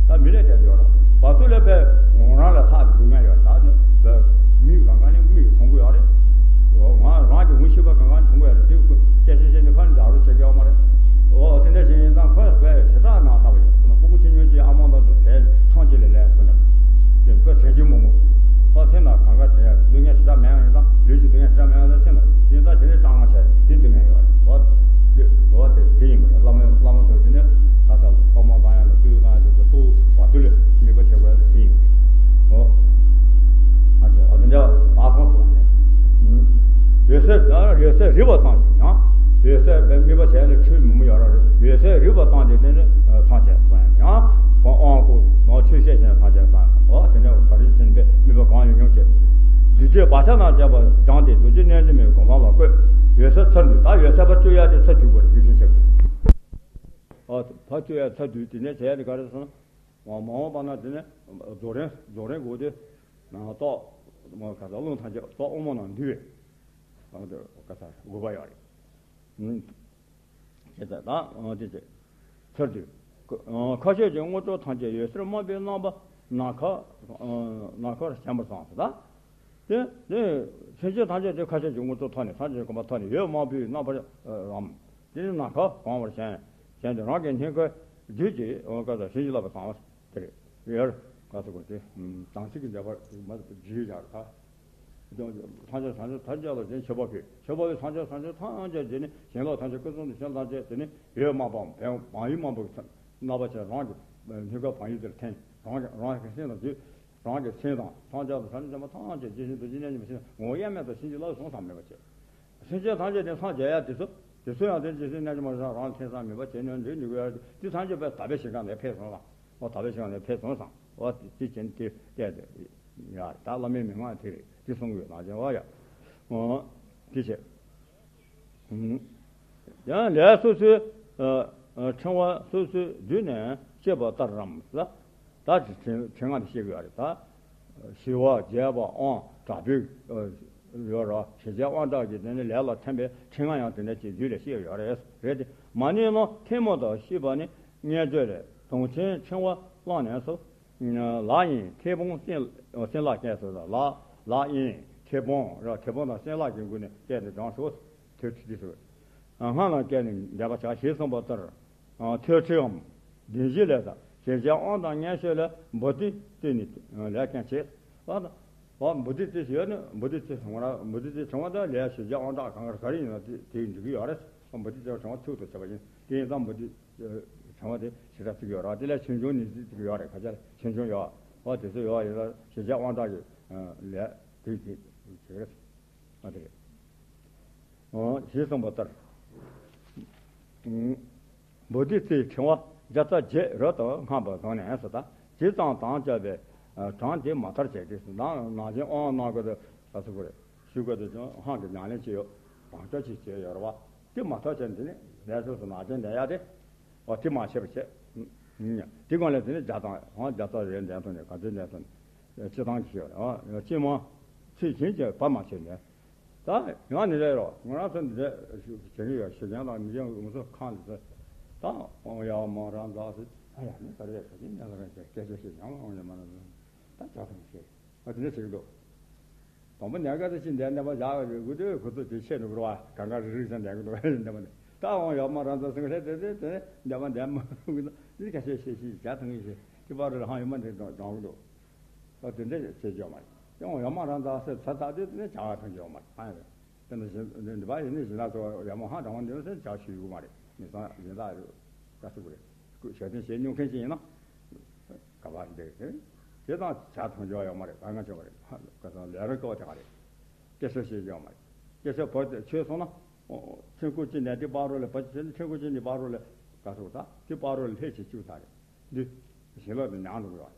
ད་མི་ལས་བྱས་ཡོད་རེད་བར་དོ་ལས་པས་ངོ་རང་ལ་ཐག་གི་སྡུག་བསྔལ་ཡོད་རེད་ད་ནི་པས་མིག་གང་ག་ནི་མིག་གིས་མཐོང་གི་ཡོད་རེད། ང་རང་གི་ངོ་ཤེས་པ་གང་ག་ནི་མཐོང་གི་ཡོད་རེད་དེ་སྐད་ཆ་བཤད་ནི་ཁ་ནི་འདྲ་རུ་བྱེད་ཀྱི་ཡོད་མ་རེད། འོ་དེ་འདྲ་ཞིག་ཡིན་ཙང་ཁོས་པས་ཞེ་དྲག་ནང་ཐག་པ་ཡོད་ཁོ་ན་སྤུ་གུ་ཆུང་ཆུང་གཅིག་ཨ་མ་དང་དུ་བྲལ་ཐང་གཅིག་ལས་ལས་སོང་ནས་དེ་པས་དྲན་གྱི་མོ་མོ་ཨ་སེམས་ལ་གང་ག་དྲན་ཡ་སྡུག་བསྔལ་ཞེ་དྲག་མེད་ཡང་ཡིན་ཙང་ལུས་ཀྱི་སྡུག་བསྔལ་ཞེ་དྲག་མེད་ཡང་ད་སེམས་ལ་ཡིན་ཙང་དེ་ནས་གྲང་ང་བྱས་དེ་སྡུག་བསྔལ་ཡོད་རེད། འོ་དེ་འོ་དེ་དེ་ཡིན་པ་རེད། བླ་མ་བླ་མ་ཚོས་དེ་ནས་ཁ་ཚ་ལ་ཐོག་མ་བཏང་ཡ་ལ་བསྟོད་བཏང་ཡ་ལ་དེ་ཚོ་བར་དོ་ལ་དམིགས་པ་བྱེད་དགོས་ཡ་ལ་དེ་ཡིན་པ་རེད། འོ་ཨ་ཅེ་འོ་དེ་འདྲ་བ་ད་སོང་སོང་ནས་འོད་ཟེར་འོད་ཟེར་རིད་པ་ཙམ་གྱིས་ཡང་འོད་ཟེར་དམིགས་པ་བྱས་ལ་འཁྲུལ་མི་མི་ཡོད་ར་རེད། འོད་ཟེར་རིད་པ་ཙམ་གྱིས་དེ་ནས་ཚང་བྱས་སོང་ཡང་ཡང་དབང་བསྐུར་ཆོས་བཤད་བྱས་ཚང་བྱས་སོང་འོ་དེ་འདྲ་བ་ག་རེ་བྱས་ནས་དམིགས་པ་གང་ཡང་ཉུང་བྱས་བདུད་རྩི་བག་ཆགས་རྣམས་བཅས་པ་སྦྱངས་ཏེ་རྡོ་རྗེ་རྣལ་འབྱོར་མའི་གོ་འཕང་ལ་བཀོད། འོད་ཟེར་ཚར་འདུས་ད་འོད་ཟེར་ཕར་སྤྲོད་ཡ་དེ་ཚར་འདུས་དགོས་རེད་འདུས་ཤིང་ཆགས་ཀྱི། ཨ་ཕར་སྤྲོད་ཡ་ཚར་འདུས་དེ་ནས་བྱས་ཡ་དེ་ག་རེ་སོང་། མ་འོངས་པ་ན་དེ་ནས་རྫོགས་རིམ་རྫོགས་རིམ་དགོས་དུས་ཏོག་ག་ས་རླུང་ཐམས་ཅད་ཏོག་དབུ་མ་ནང་འདུས་པའི་ག་ས་དགོས་པ་ཡོད་རེད། དེ་ལྟར་དང་དེ་ཚེ་ཚར་དུས་ཁ་ཤས་ཀྱི་དངོས་གྲུབ་ཐམས་ཅད་འོད་ཟེར་དམར་པོའི་རྣམ་པ་ནམ་མཁའ་ནམ་མཁར་བྱམས་པར་བསམས་སོ། ད་དེ་དེ་སེམས་ཅན་ཐམས་ཅད་དེ་ཁ་ཤས་ཀྱི་དངོས་གྲུབ་ཐོབ་ནས་ཐམས་ཅད་གོམས་པ་ཐོབ་ནས་འོད་དམར་པོའི་རྣམ་པར་རམ། དེ་ནི་ནམ་མཁའ་གང་བར་བྱས་བྱས་ཏེ་རང་གི་སྙིང་གའི་རྡུལ་གྱི་འོ་སྐད་དང་བྱིན་གྱིས་བརླབས་པ་ཚང་བ་དེ་རེད། ཡར་ག་ཚོད་དགོས་ཏེ་དམ་ཚིག་གི་མཛད་པར་མ་བརྗོད་བྱ་ཐ། ཐམས་ཅད་ཐམས་ཅད་ཐམས་ཅད་ལ་བྱིན་མཆོད་པ་ཕུལ། མཆོད་པ་ཕུལ་ཐམས་ཅད་ཐམས་ཅད་ཐམས་ཅད་བྱས་ནས་བྱིན་རླབས་ཐམས་ཅད་སྐུ་གསུང་ཐུགས་བྱིན་རླབས་བྱས་དེ་ནས་འོད་དམར་པོའམ་བོན་བང་ཡིག་དམར་པོ་གི་ཚབ་རྣམ་པ་ཆེ་རང་གི་སྙིང་ག་བང་ཡིག་དེར་འཐེན། རང་གི་རང་གི་སེམས་དང་བརྗོད། རང་གི་སེམས་དང་ཐམས་ཅད་ལ་བྱ་ནི་བྱ་མ་ཐམས་ཅད་ཇི་བཞིན་དུ་ཇི་སྙེད་ཅིག་མི་ཤེས་ངོ་བོ་དབྱེར་མེད་དུ་བྱིན་གྱིས་བརླབས་སོང་བསམ་མེད་པ་བྱས། སེམས་ཅན་ཐམས་ཅད་དེ་སངས་རྒྱས་ཡ་དེ་ཚོ་དེ་ཚོ་ཡང་དེ་ཇི་སྲིད་གནས་ཀྱི་མ་རང་རང་ལ་ཐེ་ཚོམ་མེད་པ་བྱས་ནས་འདི་འདི་དགོས་ཡ་དེ་ཐམས་ཅད་པའི་དག་པའི་ཞིང་ཁམས་ལ་ཕེབས་སོང་ལ། འོ་དག་པའི་ཞིང་ཁམས་ལ་ཕེབས་སོང་བསམ། འོ་དེ་བྱས་ནས་དེ་བལྟས་ཏེ་ཡ་ད་བླ་མའི་མན་ངག་དེ་རེད་དེ་གསུང་དགོས་ལགས་ཀྱང་འོ་ཡ། འོ་དེ་བྱས། ཡང་ལས་སོ་སོའི་ཕྲེང་བ་སོ་སོའི་མདུན་ནས་བཤད་པ་ལྟར་རམ་ལ། ད་ཕྲེང་ལྔ་དེ་བཤད་དགོས་རེད་ད། ཞི་བ་རྒྱས་པ་དབང་དྲག་པོའི་ཡོད་ར་ཞི་རྒྱས་དབང་དྲག་གི་དེ་ནི་ལས་ལ་ཐིམ་པའི་ཕྲེང་ལྔ་ཡང་དེ་འདྲ་ཅིག་མདུན་ལ་བཤད་ཡོད་རེད་རེད་དེ། མ་ཎི་ནི་ཐལ་མོ་ལྟར་བཤད་པ་ནི་མངོན་བརྗོད་ལས་དུང་ཆེན་ཕྲེང་བ་བླངས་ནས་སོ། ལག་གཡས་མཐེ་བོང་སྲིན་སྲིན་ལག་གཡས་སུ་ལག་ལག་གཡས་མཐེ་བོང་ར་མཐེ་བོང་དང་སྲིན་ལག་གི་མགུལ་ནས་བཅད་དེ་བགྲངས་སོ། ཐོད་ཁྲི་འདི་སོ། སྔགས་ལ་བཀལ་ནས་བཟླས་པ་བྱ་ཞེས་གསུངས་པ་ལྟར། ཐོད་ཁྲིའམ་བདེན་བཞིའི་ལས་དང་ཞི་རྒྱས་དབང་དང་མངོན་ཤེས་ལས་འབུལ་ཏེ་བཏོན་ནས་ལས་ཀྱང་བྱེད། འོ་བུ་དེ་ཚེ་ཡོད་ནི་བུ་དེ་ཚེ་ཚང་མ་ར་བུ་དེ་ཚེ་ཚང་མ་དང་ལས་ཞེས་བྱ་དབང་དྲག་གང་གར་ག་རེ་ཡིན་ན་དེ་དེ་འགྲིག་གི་ཡོད་རེད། འོ་བུ་དེ་ཚེ་ཚང་མ་ཚུལ་དུ་བྱས་པ་ཡིན། དེ་ཡིན་ཙང་བུ་དེ་ཚང་མ་དེ་ཞེ་དྲག་ཚིག་ཡོད་ར། དེ་ལས་ཆོས་འབྱུང་ནི་ཚིག་ཡོད་རེད། ཁ་ཆ་ཆོས་འབྱུང་ཡོད། འོ་དེ་ཚོ་ཡོད་ཡིན་ལ་ཞེས་བྱ་དབང་དྲག་གི་ལས་དེ་དེ་བྱེད་རེད། ཨ་དེ་རེད། འོ་ཞེས་གསུངས་པ་ལྟར། བུ་དེ་ཚེ་ཕྲེང་བ་བརྒྱ་རྩ་བརྒྱད་རབ་ཏུ་བསྔགས་པ་བཟང་ནས་སུ་དང་ཇི་ཙམ་དང་བཅས་པའི་གྲངས་དེ་མ་མཐར་བྱས་ཏེ། ནང་ནང་བཞིན་དབང་གནང་དགོས་དུ་ཨ་སུ་དགོས་རེད། ཞུ་དགོས་དུ་ཀྱང་ཧང་གི་ཉམས་ལེན་བྱས་ཡོད། བང་ཆོག་ཅིག་བྱས་ཡོད་རེད་བ། དེ་མ་མཐར་བྱས་འདི་ནི་ལས་སོ་སོ་ནང་བཞིན་ལས་ཡ་དེ་འོ་དེ་མ་བྱས་པ་བྱས། དེ་གང་ལས་དེ་ནི་བརྒྱ་དང་ཧང་བརྒྱ་རྩ་རེ་འདས་སོང་ནས་ག་ཚོད་འདས་སོང་ནས་སྤྱི་བཏང་གི་ཞིག་རེད། སྤྱི་མ་ཚེ་བྱིན་གྱིས་བར་མ་ཆད་ནས། ད་ཡང་ནི་རེད་རོ། ང་རང་ཚོ་འདི་འདྲ་ཞུ་བྱེད་ཀྱི་ཡོད། ཞེ་ཅན་དང་མི་ཅན་ངུ་ཚོ་ཁང་འདི་ཚོ་ད་འོང་ཡག་མ་རང་འཛག་ཚེ་ཨ་ཡ་ནི་ག་རེ་ག་ཅི་ཉན་ལ་ར་ཅེ་སྐད་ཆ་ཞིག་ཡང་འོང་ཡ་མ་ར་ད་ཅག་ཐང་ཞེས་ཨ་དེ་འདྲ་བྱེད་ཀྱི་འདུག་དང་པོ་ནས་ག་ཚོད་ཅིག་འདས་འདས་པ་བཞག་གི་རེད་དགོས་དུས་ཁོ་ཚོ་དེ་ཆད་འགྲོ་གི་རེད་བ། གང་ག་རི་རི་ཟེར་འདས་གི་འདུག་འདས་པ་ནས་ད་འོང་ཡག་མ་རང་འཛག་ཚེ་ག་རེ་དེ་དེ་དེ་འདས་པ་འདས་མ་རུང་གི་འདུག་འདི་སྐད་ཆ་ཞེས་ཞེས་ཅག་ཐང་ཞེས་དེ་བར་རུ་ཧང་ཡོད་མ་འདི་འགྲོ་འགྲོ་གི་འདུག་ཨོ་དེ་འདྲ་བྱེད་ཆོག་མ་རེད། ཡང་ཡོད་མ་རང་ཚ་སེ་ཚ་ཚ་དེ་ནས་བྱ་བ་ཐོན་ཆོག་མ་རེད། ཨ་ཡ། དེ་འདྲ་བཞིན་འདི་འདི་པ་ཡིན་ནི་བཞིན་ལ་ཚོ་ཡོད་མ་ཧང་དྲང་བ་འདི་ཚོ་བྱ་ཞུ་ཡོད་མ་རེད། མི་ཚང་ཡིན་ལ་ཡོད་ཀ་ཐུག་རེད། སྐུ་ཞལ་ཐེན་བྱེད་མྱོང་མཁན་ཞིག་ཡིན་ན། ག་པར་འདི་རེད། དེ་དང་བྱ་ཐོན་ཆོག་ཡོད་མ་རེད། ག་ང་ཆོག་མ་རེད། ཧ་ག་ཚང་ལས་རང་ཀོ་དེ་ག་རེད། སྐད་ཆ་བཤད་ཡོད་མ་རེད། སྐད་ཆ་བོད་དེ་ཆོས་སོང་ན། ཨོ་ཨོ་ཆེན་ཁུ་ཅི་ནས་དེ་པ་རོ་ལ་བ་ཆེན་ཆེན་ཁུ་ཅི་ནི་པ་རོ་ལ་ག་ཐུག་ད་དེ་པ་རོ་ལ་ལྷས་བྱེད་བཅུག་ད་རེད། འདི་ཞིང་ལོག་ཏུ་མྱང་འགྲོ་དགོས།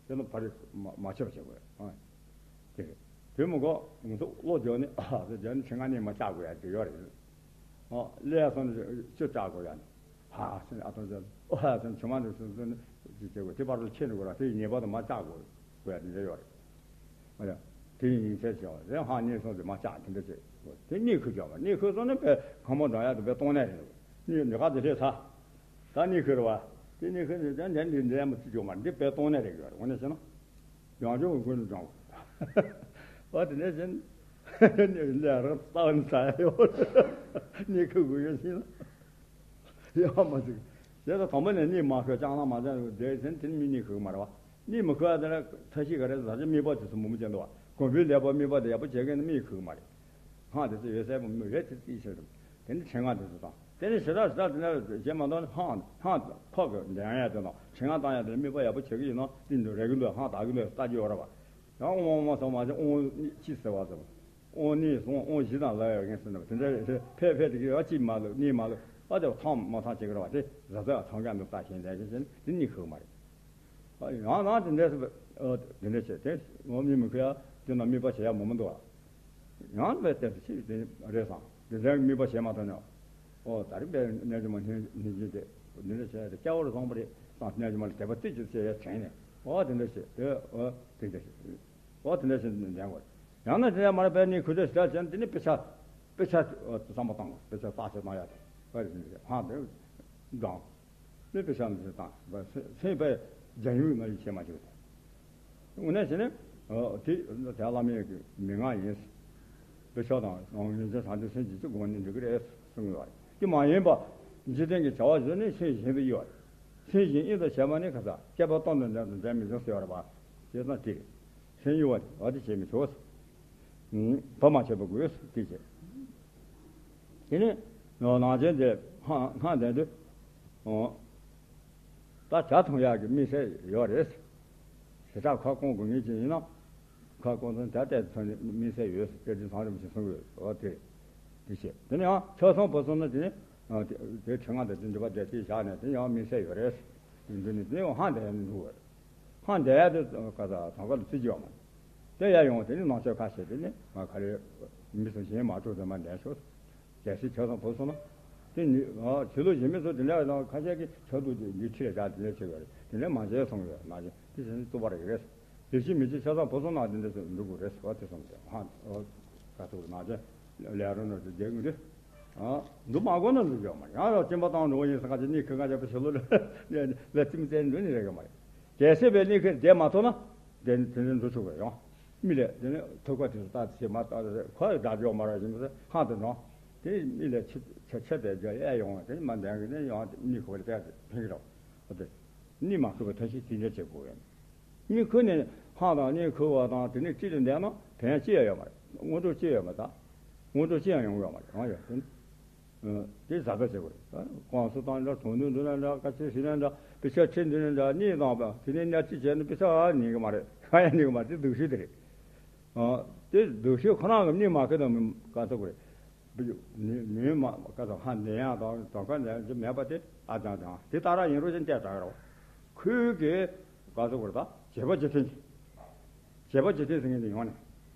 དེ་ལ་ཕ་རི་མ་མ་ཆོད་བྱེད་དགོས། ཨ་དེ་རེད། དེ་མི་གོ་ང་ཚོ་བློ་སྦྱོང་ནི་ཨ་ཟེར་སྦྱོང་ནི་ཆེ་ང་ནི་མ་བཅག་དགོས་ཡ་དེ་ཡོད་རེད། ཨ་ཀླད་སོང་ནི་ཅོ་བཅག་དགོས་ཡ་ནི་ཧ་ཟེར་ནི་ཨ་ཐོ་ཟེར་ཨོ་ཧ་ཟེར་ནི་ཆུ་མ་འདི་སོང་ཟེར་ནི་ཅི་བྱེད་དགོས། དེ་བར་དུ་ཆེ་འགྲོ་དགོས་ར། དེ་ཡི་ཉེས་པ་དུ་མ་བཅག་དགོས་དགོས་ཡ་དེ་འདྲ་ཡོད་རེད། ཨ་ཡ། དེ་ཡིན་ཚད་བྱས་པ་རེད། ཧང་གཉིད་སོང་དུ་མ་བཅག་དེ་འདྲ་བྱེད་དགོས། དེ་གཉིད་ཁུག་བྱས་པ་གཉིད་ཁུག་སོང་ནི་པའི་ཁ་མོ་འགྲང་ཡ་དུ་པའི་གཏོང་ནས་རེད། གཉིད་འདི་ག་དེ་སླེབས་ཚ། ད་གཉིད་ཁུག་རེད་བ། དེ་གཉིད་ཁུག་ནི་ད་འདྲ་འདི་འདྲ་མ་ཅི་བྱུང་མ་འདི་པའི་གཏོང་ནས་རེད་ཡོད་རེད། འོ་ན་བྱས་ན། ཡང་ཅུང་དགོས་ནི་འགྲང་བ་དེ་འདྲ་བྱས་ན། ལས་རང་རྩ་བ་ནས་ཚ་ཡ་ཡོད་རེད། གཉིད་ཁུག་དགོས་ཡོད་ཕྱིན་ན། ཡོད་མ་ཚིག་དེ་ལ་དང་པོ་ནས་གཉིད་མ་ཁུག་ཅང་ལ་མ་ཅང་བསྡད་ཟིན་དེ་ནི་མི་གཉིད་ཁུག་མ་རེད་བ། གཉིད་མི་ཁུག་ཡ་དེ་ལ་ཐ་ཤི་ག་རེ་ཟ་ཅི་མིག་པ་དེ་ཚོ་མུ་མུ་ཅན་འདུག་བ། གོམ་པའི་ཀླད་པ་མིག་པ་དེ་ཡག་པོ་བྱེད་མཁན་ནི་མིག་ཁུག་མ་རེད། ཧང་དེ་ཚོ་ཡོད་སའི་མི་རེད་དེ་རྩིས་བྱེད་དུ། དེ་ནི་ཕྲེང་བ་དེ་ཚོ་དང་དེ་ནི་ཞེ་དྲག་ཞེ་དྲག་དེ་ནས་རྗེས་མ་འདོན་ཧང་ཧང་ཁོག་གི་འདོན་ཡ་དེ་དང་ཕྲེང་བ་བཏང་ཡ་དེ་ནི་མིག་པ་ཡག་པོ་བྱེད་ཀྱི་ཡིན་ན་དེ་འདུག་རེ་གི་འདུག་ཧང་ད་གི་འདུག་ལྟ་རྒྱུ་ཡོད་རེད་བ། ཡང་ཨོང་ཨོང་ཨོང་ཟེར་མ་ཅི་ཨོང་ཅི་ཟེར་བ་ཟེར། ཨོང་གཉིས་སོང་ཨོང་བཞི་དང་ལ་ཡོད་ངེས་ཟེར་ནས་དེ་འདྲ་རེད། ཕལ་ཕལ་དེ་གི་ཡང་གཅིག་མ་ལོ་གཉིས་མ་ལོ་ཨ་དེ་ཐང་མ་ཐང་བྱེད་ཀྱི་རེད་བ། དེ་ར་ཚ་ཐང་ཀ་འདུག་ལྟ་ཞེས་ལས་ཀྱི་ཟེར་ནས་དེ་གཉིད་ཁུག་མ་རེད། ཨ་ཡང་ན་དེ་འདྲ་ཟེར་བ་ཨོ་དེ་འདྲ་བྱས་དེ་ངོ་མི་མི་ཁུག་ཡ་དེ་ན་མིག་པ་བྱེད་ཡ་མོ་མི་འདུག་བ། ཡང་བས་དེ་ཚོ་ཅི་དེ་རེད་སང་དེ་འདྲ་མིག་པ་བྱེད་མ་ཐུབ་ནས་ཨོ་ད་རེས་པས་གནས་ཀྱི་མ་ནི་ནི་ཅི་དེ་འདི་འདྲ་བྱས་ཏེ་སྐྱ་བོར་སོང་བ་རེད་སང་གནས་ཀྱི་མ་ལ་དད་པ་ཏི་ཅི་བྱས་ཡ་དྲན་ནས་ཨོ་དེ་འདྲ་བྱས་དེ་ཨོ་དེ་འདྲ་བྱས། འོ་དེ་འདྲ་ཞིག་ལྡན་དགོས། ཡང་ན་དེ་ནས་མར་པའི་གནས་ཁུ་ཚོས་ཞེ་དྲག་བྱས་ན་དེ་ནི་དཔེ་ཆ། དཔེ་ཆ་བསམ་པ་བཏང་དགོས། དཔེ་ཆ་བརྟག་དཔྱད་བཏང་ཡ་དེ་བ་རེད་ཟེར་ནས་ཧང་དེ་འགྲང་། དེ་དཔེ་ཆ་འདི་བཏང་བ་སེམས་པའི་རྒྱན་ཡོད་ན་ཡིད་ཆེས་མ་བྱེད་པ་དེ། དངོས་གནས་བྱས་ནས་དེ་དེ་བླ་མའི་གི་མན་ངག་ཡིན། དཔེ་ཆ་དང་ངེས་ཅན་བྱང་ཆུབ་སེམས་ཀྱི་སྒོ་ནས་འགྲིག་གི་རེད་གསུང་གི་ཡོད་རེད། དེ་མ་ཡིན་པ་འཇིག་རྟེན་གྱི་བྱ་བ་བཟོས་ནས་སེམས་གཞན་དུ་གཡོ་བ་རེད། སེམས་གཞན་དབྱིངས་དུ་བྱས་པ་ནི་ཁ་ས་སྐྱེ་བ་སྟོང་དང་ལྡན་དང་ལྡན་མི་འབྱུང་ཟེར་བ་རེད་པ། བྱས་ཙང་དེ་རེད། སེམས་གཡོ་བ་དེ་བ་དེ་བྱེད་མི་ཆོག་བར་མ་ཆད་པ་དགོས་དེ་བྱེད། དེ་ནས་ནང་ཆེན་དེ་སྔ་སྔ་ལྡན་དུ་ད་བྱ་ཐུང་ཡག་གི་དམིགས་བསལ་ཡོད་རེད། ཞེ་དྲག་ཁ་སྐོང་དགོས་ངེས་ཅན་ཡིན་ན། ཁ་སྐོང་ཚང་དེ་ལྟའི་ཚོ་ནི་དམིགས་བསལ་ཡོད་སྐད་ཅིག་ཚང་རིམ་ཞིག་གསུང་གི་ཡོད་དེ་དེ་བྱེད། དེ་ནས་ཡང་ཆ་ཚང་བུ་སོང་ན་དེ་ནི་དེ་ཁྲི་ང་དང་དེ་འདྲ་བ་དེ་དེ་བཞག་ནས་དེ་ཡང་དམིགས་བསལ་ཡོད་རེད། དེ་འདི་ནི་དེ་ཡང་ཧང་དེ་ཡང་འདུག་བར། ཧང་དེ་ཡ་དེ་ག་ས་དང་ག་ལ་བརྩི་རྒྱུ་ཡོད་མ་རེད། དེ་ཡ་ཡོང་དེ་ནི་ནང་ཆོས་ཁ་ཤས་དེ་ནི་ང་ག་རེ་མི་སུ་གཞན་མ་གྲོགས་དེ་མ་འདས་ཤོག་གལ་སྲིད་ཆ་ཚང་བུ་སོང་ན། དེ་ནི་ཆོས་ལུགས་གཞན་མི་ཚོ་དེ་འདྲ་དང་ཁ་ཤས་ཀྱིས་ཆོས་ལུགས་དེ་འདི་ཁྲིད་ལ་དེ་འདྲ་བྱེད་དགོས་རེད། དེ་འདྲ་མ་བྱས་སོང་ཡོད་མ་བྱས་དེ་བྱས་ནས་བཙུགས་པ་རེད་རེད། དེ་བཞིན་མི་བྱེད་ཆ་ཚང་བུ་སོང་ན་དེ་འདྲ་ཚོ་འགྲུབ་དགོས་རེད་ཟེར་བ་དེ་སོང་ཙང་ཧ་ཨོ་ཀ་ཐུག་ན་ཅན་ལས་རོ་ནོར་དེ་རྒྱལ་ངོས་རེད། འདུག་མ་དགོས་ན་འདུག་ཡོད་མ་རེད། ཡང་ལ་སྐྱིན་པ་བཏང་འགྲོ་བ་ཡིན་ས་ཁ་ཅིག་གཉིད་ཁུག་ཁ་ཅིག་པ་ཞིག་ལོ་ལ་ལ་རྩིས་མི་བཙལ་འགྲོ་ནི་རེད་གི་མ་རེད། གལ་སྲིད་པའི་གཉིད་ཁུག་བསྡད་མ་ཐུབ་ན་དེ་དེ་འདྲ་འགྲོ་ཆོག་གི་རེད། མི་ལས་དེ་ནི་ཐུག་པ་དེ་ཚོ་ལྟ་ཚེ་མ་ལྟ་ཁོ་དགྲ་འཇོག་མ་ར་བཞིན་དུ་ཧང་དུ་འགྲོ། དེ་མི་ལས་ཆེ་ཆེ་ཆེ་དེ་རྒྱ་ཡལ་ཡོང་བ་དེ་མ་འདང་གི་ནི་ཡང་མི་ཁོ་ལ་བལྟས་ཏེ་ཕན་གི་རེད། འོ་དེ་གཉིད་མ་ཁུག་པའི་ཐབས་ཤེས་དེ་འདྲ་བྱེད་དགོས་ཡོད། མི་ཁུར་ནས་ཧང་དང་གཉིས་ཁུར་བ་དང་དེ་ནས་ཅི་ལས་འདས་ན་དོན་ཅི་ཡང་ཡོད་མ་རེད། དངོས་གྲུབ་ཅི་ཡང་མ་དག་དངོས་གྲུབ་ཅི་ཡང་ཡོང་གི་ཡོད་མ་རེད། ཨང་ཡ། དེ་ནི་ཨ་དེ་གཟབ་གཟབ་བྱེད་དགོས་རེད། ཨ་གོང་ས་དང་འདྲ་དོན་དུ་འདུ་ན་འདྲ་དཀའ་སྤྱད་ཞིག་ན་འདྲ་དཔེ་ཆ་ཁྲིད་འདི་ན་འདྲ་གཉིས་དང་པ་དེ་ནས་གཉའ་ཁྲི་བྱས་ན་དཔེ་ཆ་ཉན་གི་མ་རེད། གང་ཡང་ཉན་གི་མ་རེད། དེ་སྡུག་ཤོས་དེ་རེད། ཨ་དེ་སྡུག་ཤོས་ཁོ་རང་གི་གཉིད་མ་ཁུག་དང་མི་ག་ཚོད་དགོས་རེད། མི་མི་མ་ག་ཚོད་ཧ་འདི་ཡང་དང་དོན་ཁ་འདི་ཡང་མེད་པ་དེ་ཨ་ཅང་ཅང་དེ་ལྟ་ར་ཡིན་རོགས་ཅན་བལྟས་དྲག་རོགས། ཁོའི་གི་ག་ཚོད་དགོས་རེད། ད་བྱེད་པ་བྱེད་མཁན་གྱི། བྱེད་པ་བྱེད་མཁན་ཟེར་མཁན་དེ་ཡོང་ནས།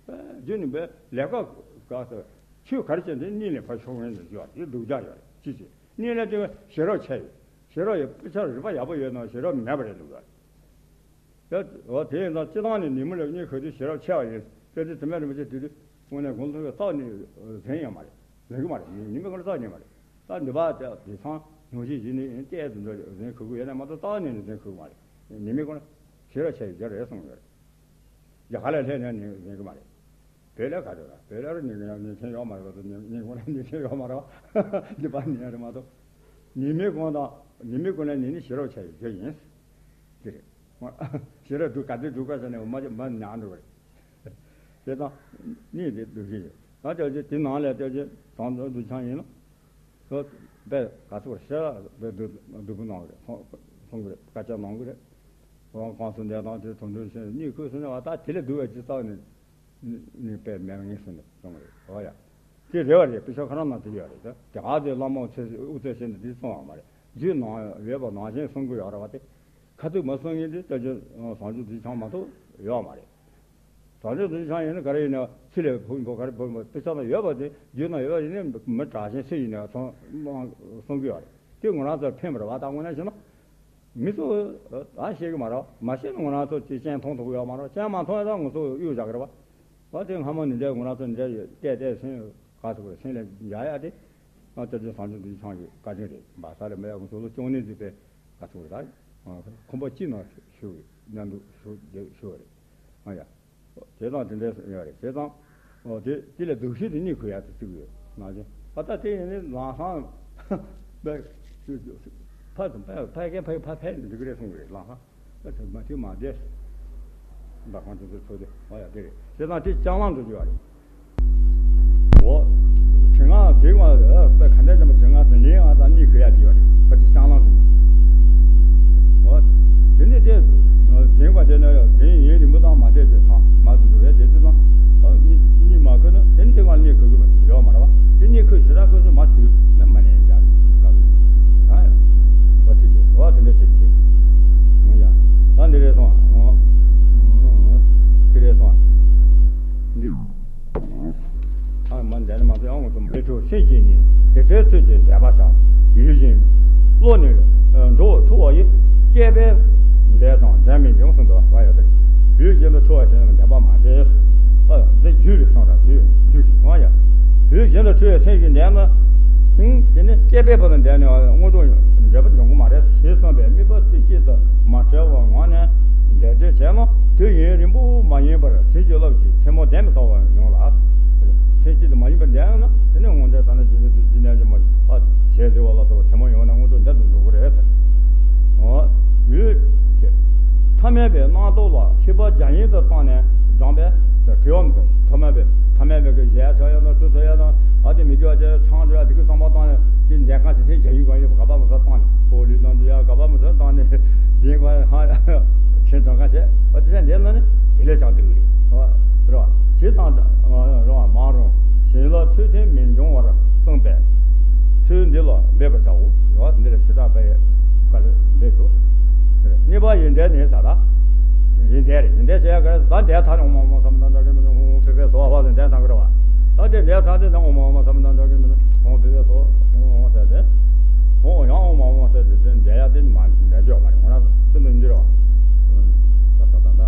རྒྱུ་ནི་བས་ལས་ཀ་ག་ཚོད་ཆོས་ག་རེ་བྱས་ནས་གཉིད་ལས་ཕར་ཤོར་མཁན་དེ་ཡོད་རེད། སྡུག་ཅག་ཡོད་རེད། ཅི་བྱེད། གཉིད་ལས་དེ་ཤེས་རབ་ཆེ་ཡོད། ཤེས་རབ་ཡོད་དཔེ་ཆ་རིག་པ་ཡག་པོ་ཡོད་ན་ཤེས་རབ་མེད་པ་རེད་འདུག་ག། ཡ། འོ་དེ་ཡིན་ཙང་སྤྱི་བཏང་ནས་ཉི་མ་ལ་གཉིད་ཁུག་དུས་ཤེས་རབ་ཆེ་བ་ཡིན། དཔེ་དེ་དེ་མེད་རིན་པོ་ཆེ་དུས་དུས་དངོས་གནས་དགོངས་ཚུལ་གྱི་རྩ་བ་ནས་ཟིན་ཡོད་མ་རེད། ཟིན་གི་མ་རེད། ཉི་མའི་སྒང་ལ་རྩ་བ་ཉིད་མ་རེད། ད་འདི་པ་དེ་དེང་སང་ཉུང་ཤས་ཤིག་ནི་ཏོག་ཙམ་འདྲ་ཟིན་ཁུག་གི་ཡོད་ན་མ་གཏོགས་རྩ་བ་ནས་ནི་ཟིན་ཁུག་གི་མ་རེད། ཉི་མའི་སྒང་ལ་ཤེས་རབ་ཆེ་བའི་རྒྱུ་རེད་གསུངས་ཡོད་རེད། རྒྱ་གར་ལ་སླེབས་ནས་ནི་ཟིན་གི་མ་རེད། བོད་ལ་ག་རེ་རེད། བོད་ལ་རུ་ཉིན་གུང་ཉིན་མཚན་ཡོད་མ་རེད་པ། ཉིན་ཉིན་གུང་ལ་ཉིན་མཚན་ཡོད་མ་རེད་པ། འདི་པ་ཉིན་རེད་མ་གཏོགས། ཉི་མའི་གུང་དང་ཉི་མའི་གུང་ལ་ཉིན་ནི་ཤེས་རབ་ཆེ་བའི་རྒྱུ་ཡིན། དེ་རེད། ཤེས་རབ་སྒྲུབ་ག་དུས་སྒྲུབ་ག་ཟེར་ནས་མ་མ་ཉར་འགྲོ་བ་རེད། དེ་དང་གཉིས་དེ་སྡུག་ཤོས་ཡིན། ད་ལྟ་ཅི་དེ་ནང་ལས་ལྟ་ཅི་དང་དུ་འདུ་ཆང་ཡིན་ན། ཁོ་དཔེ་ག་ཚོད་ཤེས་རབ་དཔེ་སྡུག་སྡུག་པོ་གནང་གི་རེད། གསུང་གི་རེད། དཀའ་སྤྱད་གནང་གི་རེད། འོ་གོང་ས་འདས་དང་དེ་དོན་དུ་ཤེས་གཉིད་ཁུག་སོང་ནས་བ་ད་དེ་ལས་སྡུག་པའི་ཅི་རྩ་བ་ནས་ནི་དཔེ་མེད་ངེས་སོང་ནས་གསུང་གི་རེད། འོ་ཡ། དེ་རེ་བ་རེད། དཔེ་ཆ་ཁོ་རང་ནང་དེ་ཡོད་རེད། ད་དེ་ག་དེ་བླ་མ་ཚེ་དབུ་ཚད་ཤེས་ནས་དེ་གསུང་བ་མ་རེད། རྒྱུད་ནང་ཡོད་པ་ནང་བཞིན་གསུང་གི་ཡོད་རེད་བ། དེ་ཁ་ཐུག་མ་གསུང་མཁན་དེ་ལྟ་ཅི་བཟང་སྤྱོད་རྡུལ་ཕྲན་མ་གཏོགས་ཡོད་མ་རེད། བཟང་སྤྱོད་རྡུལ་ཕྲན་ཡིན་ན་ག་རེ་ཡིན་ན་ཚེ་ལས་འཕོས་འཕོས་ག་རེ་འཕོས་འཕོས་དཔེ་ཆ་ན་ཡོད་པ་དེ་རྒྱུད་ན་ཡོད་པ་ཡིན་ན་མི་དྲག་ཞན་སུ་ཡིན་ན་གསུང་གསུང་གི་ཡོད་རེད། དེ་ང་རང་ཚོར་ཕན་པ་རེད་བ། ད་དངོས་གནས་བྱས་ན་མི་ཚོ་ད་ཤེས་གི་མ་རེད་བ། མ་ཤེས་ན་ང་རང་ཚོ་ཅི་སྤྱན་མཐོང་ཐུབ་ཀྱི་ཡོད་མ་རེད། སྤྱན་མ་མཐོང་ཡ་ད་ང་ཚོ་གཡུག་བཞག་གི་རེད་བ། བ་དེ་སྔ་མོ་ནས་འདྲ་ང་རང་ཚོ་འདྲ་ཡོད་བལྟས་བལྟས་སེམས་ག་ཚོད་སེམས་ལ་འཇགས་ཡ་དེ། ཨ་ལྟ་ཅི་བཟང་སྤྱོད་རྡུལ་ཕྲན་གྱི་བཀའ་དྲིན་རེད། སྦ་ས་ལ་མེད་ཡ་ང་ཚོ་ལོ་བཅུ་གཉིས་ཙམ་པའི་ག་ཚོད་རེད། ད་ཁང་པ་གཅིག་ནང་བཞུགས་ཀྱི་མཉམ་དུ་བཞུགས་བཞུགས་པ་རེད། ཨ་ཡ། དེ་དང་དེ་འདྲ་ཡོད་རེད། དེ་དང་། ཨོ་དེ་དེ་ལས་སྡུག་ཤོས་དེ་གཉིད་ཁུག་ཡག་དེ་གཅིག་ཡོད་ནང་བཞིན། ཨ་ད་དེ་ཡིན་ནི་ལམ་སང་ཕ་ཕ་ཕ་ཕ་ཕ་ཕ་ཕ་ཕ་འགྲིག་གི་རེད་གསུང་གི་རེད། ལམ་སང་ཨ་དེ་མ་དེ་མ་བསྡད་འབའ་ཁང་དེ་ཚོ་ཚོ་དེ། ཨོ་ཡ་དེ་རེད། དེ་དང་དེ་ལྕགས་ལམ་འགྲོ་རྒྱུ་ཡོད་རེད། འོ། དྲི་ང་དེ་བ་དཔེ་ག་འདྲ་ཅན་པ་དྲི་ང་དེ་ལེན་ཨ་ད་གཉིད་ཁུག་ཡ་དེ་ཡོད་རེད། ཁ་ཅིག་ཅང་ལང་དུ། འོ། དེ་ནི་དེ་དེང་བ་དེ་ན་ཡོད་དེ་ཡིན་རིང་པོ་དང་མ་བསྡད་ཅེས་ཚང་མ་དུ་འགྲོ་བས་དེ་དུས་ཙང་གཉིད་མ་ཁུག་ན་དེ་ནི་དེ་བ་གཉིད་ཁུག་གི་ཡོད་མ་རེད་བ། དེ་གཉིད་ཁུག་ཞེ་དྲག་ཁུག་སོང་མ་ཚུད་ན་མ་ནས་ཡ་ག་གི་ཡ་ཡ། འོ་དེ་བྱེད་འོ་དེ་འདྲ་བྱེད་བྱེད། མོ་ཡ། ད་འདི་རེད་སོང་། འོ། འདི་རེད་སོང་། འདི། ཨ་མ་འདས་ནི་མ་ཚོ་ཡང་ངོ་ཚོ་མ་ལས་འཕྲོ་སེམས་ཅན་ནི་དེ་ལྟར་ཚུལ་གྱིས་འདས་པ་བྱ། ཡུལ་གཞན་བློ་ནི་འགྲོ་བ་འཁྲུལ་བ་ཡི། སྐྱེས་པས་འདས་དང་འབྲལ་མི་འབྱུང་གསུངས་འདུག་བ་ཡོད་དེ། ཡུལ་གཞན་དུ་འཁྲུལ་བ་ཞེན་ན་འདས་པ་མ་བྱེད། ཨ་འདི་རྒྱུད་རེད་སོང་ར་རྒྱུད་རྒྱུད་ང་ཡ། ཡུལ་གཞན་དུ་འཁྲུལ་བའི་སེམས་ཤིག་འདས་ན། ཨང་དེ་ནི་སྐྱེས་པའི་བར་དུ་འདས་ནས་དངོས་གྲུབ་འབྲས་བུ་འབྱུང་གི་མ་རེད་ཞེས་བསམ་པའི་དམིགས་པ་རྩེ་གཅིག་ཏུ་མ་བྲལ་བར་ངང་ནས་འདས་རྗེས་བྱས་ན་དུས་ཡུན་རིང་པོ་མ་ཡིན་པར་བྱིན་གྱིས་བརླབས་ཀྱི་མཚན་མོ་གདན་མི་ཟ་བར་ཡོང་ལ། སེམས་གཅིག་ཏུ་མ་ཡིན་པར་འདས་ན་དེ་ནི་དངོས་འབྲས་ད་ནི་ཇི་ལྟར་དུ་ཇི་ནས་ཇི་མ་ཨ་ཞལ་བདེ་བ་ལ་སོགས་པ་མཚན་མོ་ཡོང་ནས་དངོས་གྲུབ་འབྲས་དུ་འགྲོ་གི་རེད་ཟེར། འོ། ཡུལ། ཐ་མལ་པའི་རྣམ་རྟོག་ལ་ཤེས་པ་རྒྱ་ཡན་དུ་བཏང་ནས་སྦྱངས་པས་དེ་བ་མི་དགོས། ཐ་མལ་པའི་ཐ་མལ་པའི་གི་གཞལ་ཡས་ཆགས་ཡ་དང་དུ་ཚོད་ཡ་དང་ཨ་དེ་མི་དགོས་ཅེས་ཆང་འགྲོ་ཡ་དེ་གི་བསམ་པ་བཏང་ནས་དེ་འདས་གང་ཞིག་ཤེས་རྒྱ་ཡན་གང་ཡོད་ག་པ་མི་ཚོ་བཏང་ནས་ཁོ་ལུས་དང་འདུ་ཡ་ག་པ་མི་ཚོ་བཏང་ནས་དེ་ག་ཧ་ཁྱེད་དྲང་ག་བྱས་ཨ་དེ་ཆ་འདས་ན་ནི་དེ་ལས་ཀྱང་སྡུག་རེད། རེད་བ། ཇི་ལྟར་རང་མ་རུང་། གཞན་ལ་ཚུལ་མཐུན་མི་འབྱུང་བར་གསུངས་པས། ཚུལ་འདི་ལ་འབད་པར་བྱའོ། ཡང་འདི་ལ་ཞེ་དྲག་པའི་བཀའ་འབད་ཞུ། གཉིས་པ་ཡོན་ཏན་ནི་ས་ད། ཡོན་ཏན་རེད། ཡོན་ཏན་ཞེས་ཡ་ག་རེ་ད་འདས་ཐ་ནི་ཨོཾ་ཨཱཿཧཱུྃ་ས་མུ་ཏ་ཏྲ་གི་མི་ཧོ་ཕེ་ཕེ་སོ་ཧ་ཟེར་འདས་ཐ་གི་རེད་བ། ད་དེ་འདས་ཐ་དེ་ད་ཨོཾ་ཨཱཿཧཱུྃ་ས་མུ་ཏ་ཏྲ་གི་མི་ཧོ་ཕེ་ཕེ་སོ་ཧོ་ཟེར་ཏེ། ཧོ་ཡང་ཨོཾ་ཨཱཿཧཱུྃ་ཟེར་ཏེ་འདས་ཡ་དེ་མ་འདས་ཅོག་མ་རེད། འོ་ན་ཚུལ་མཐུན་འདི་རེད་བ། ད་ད་ད་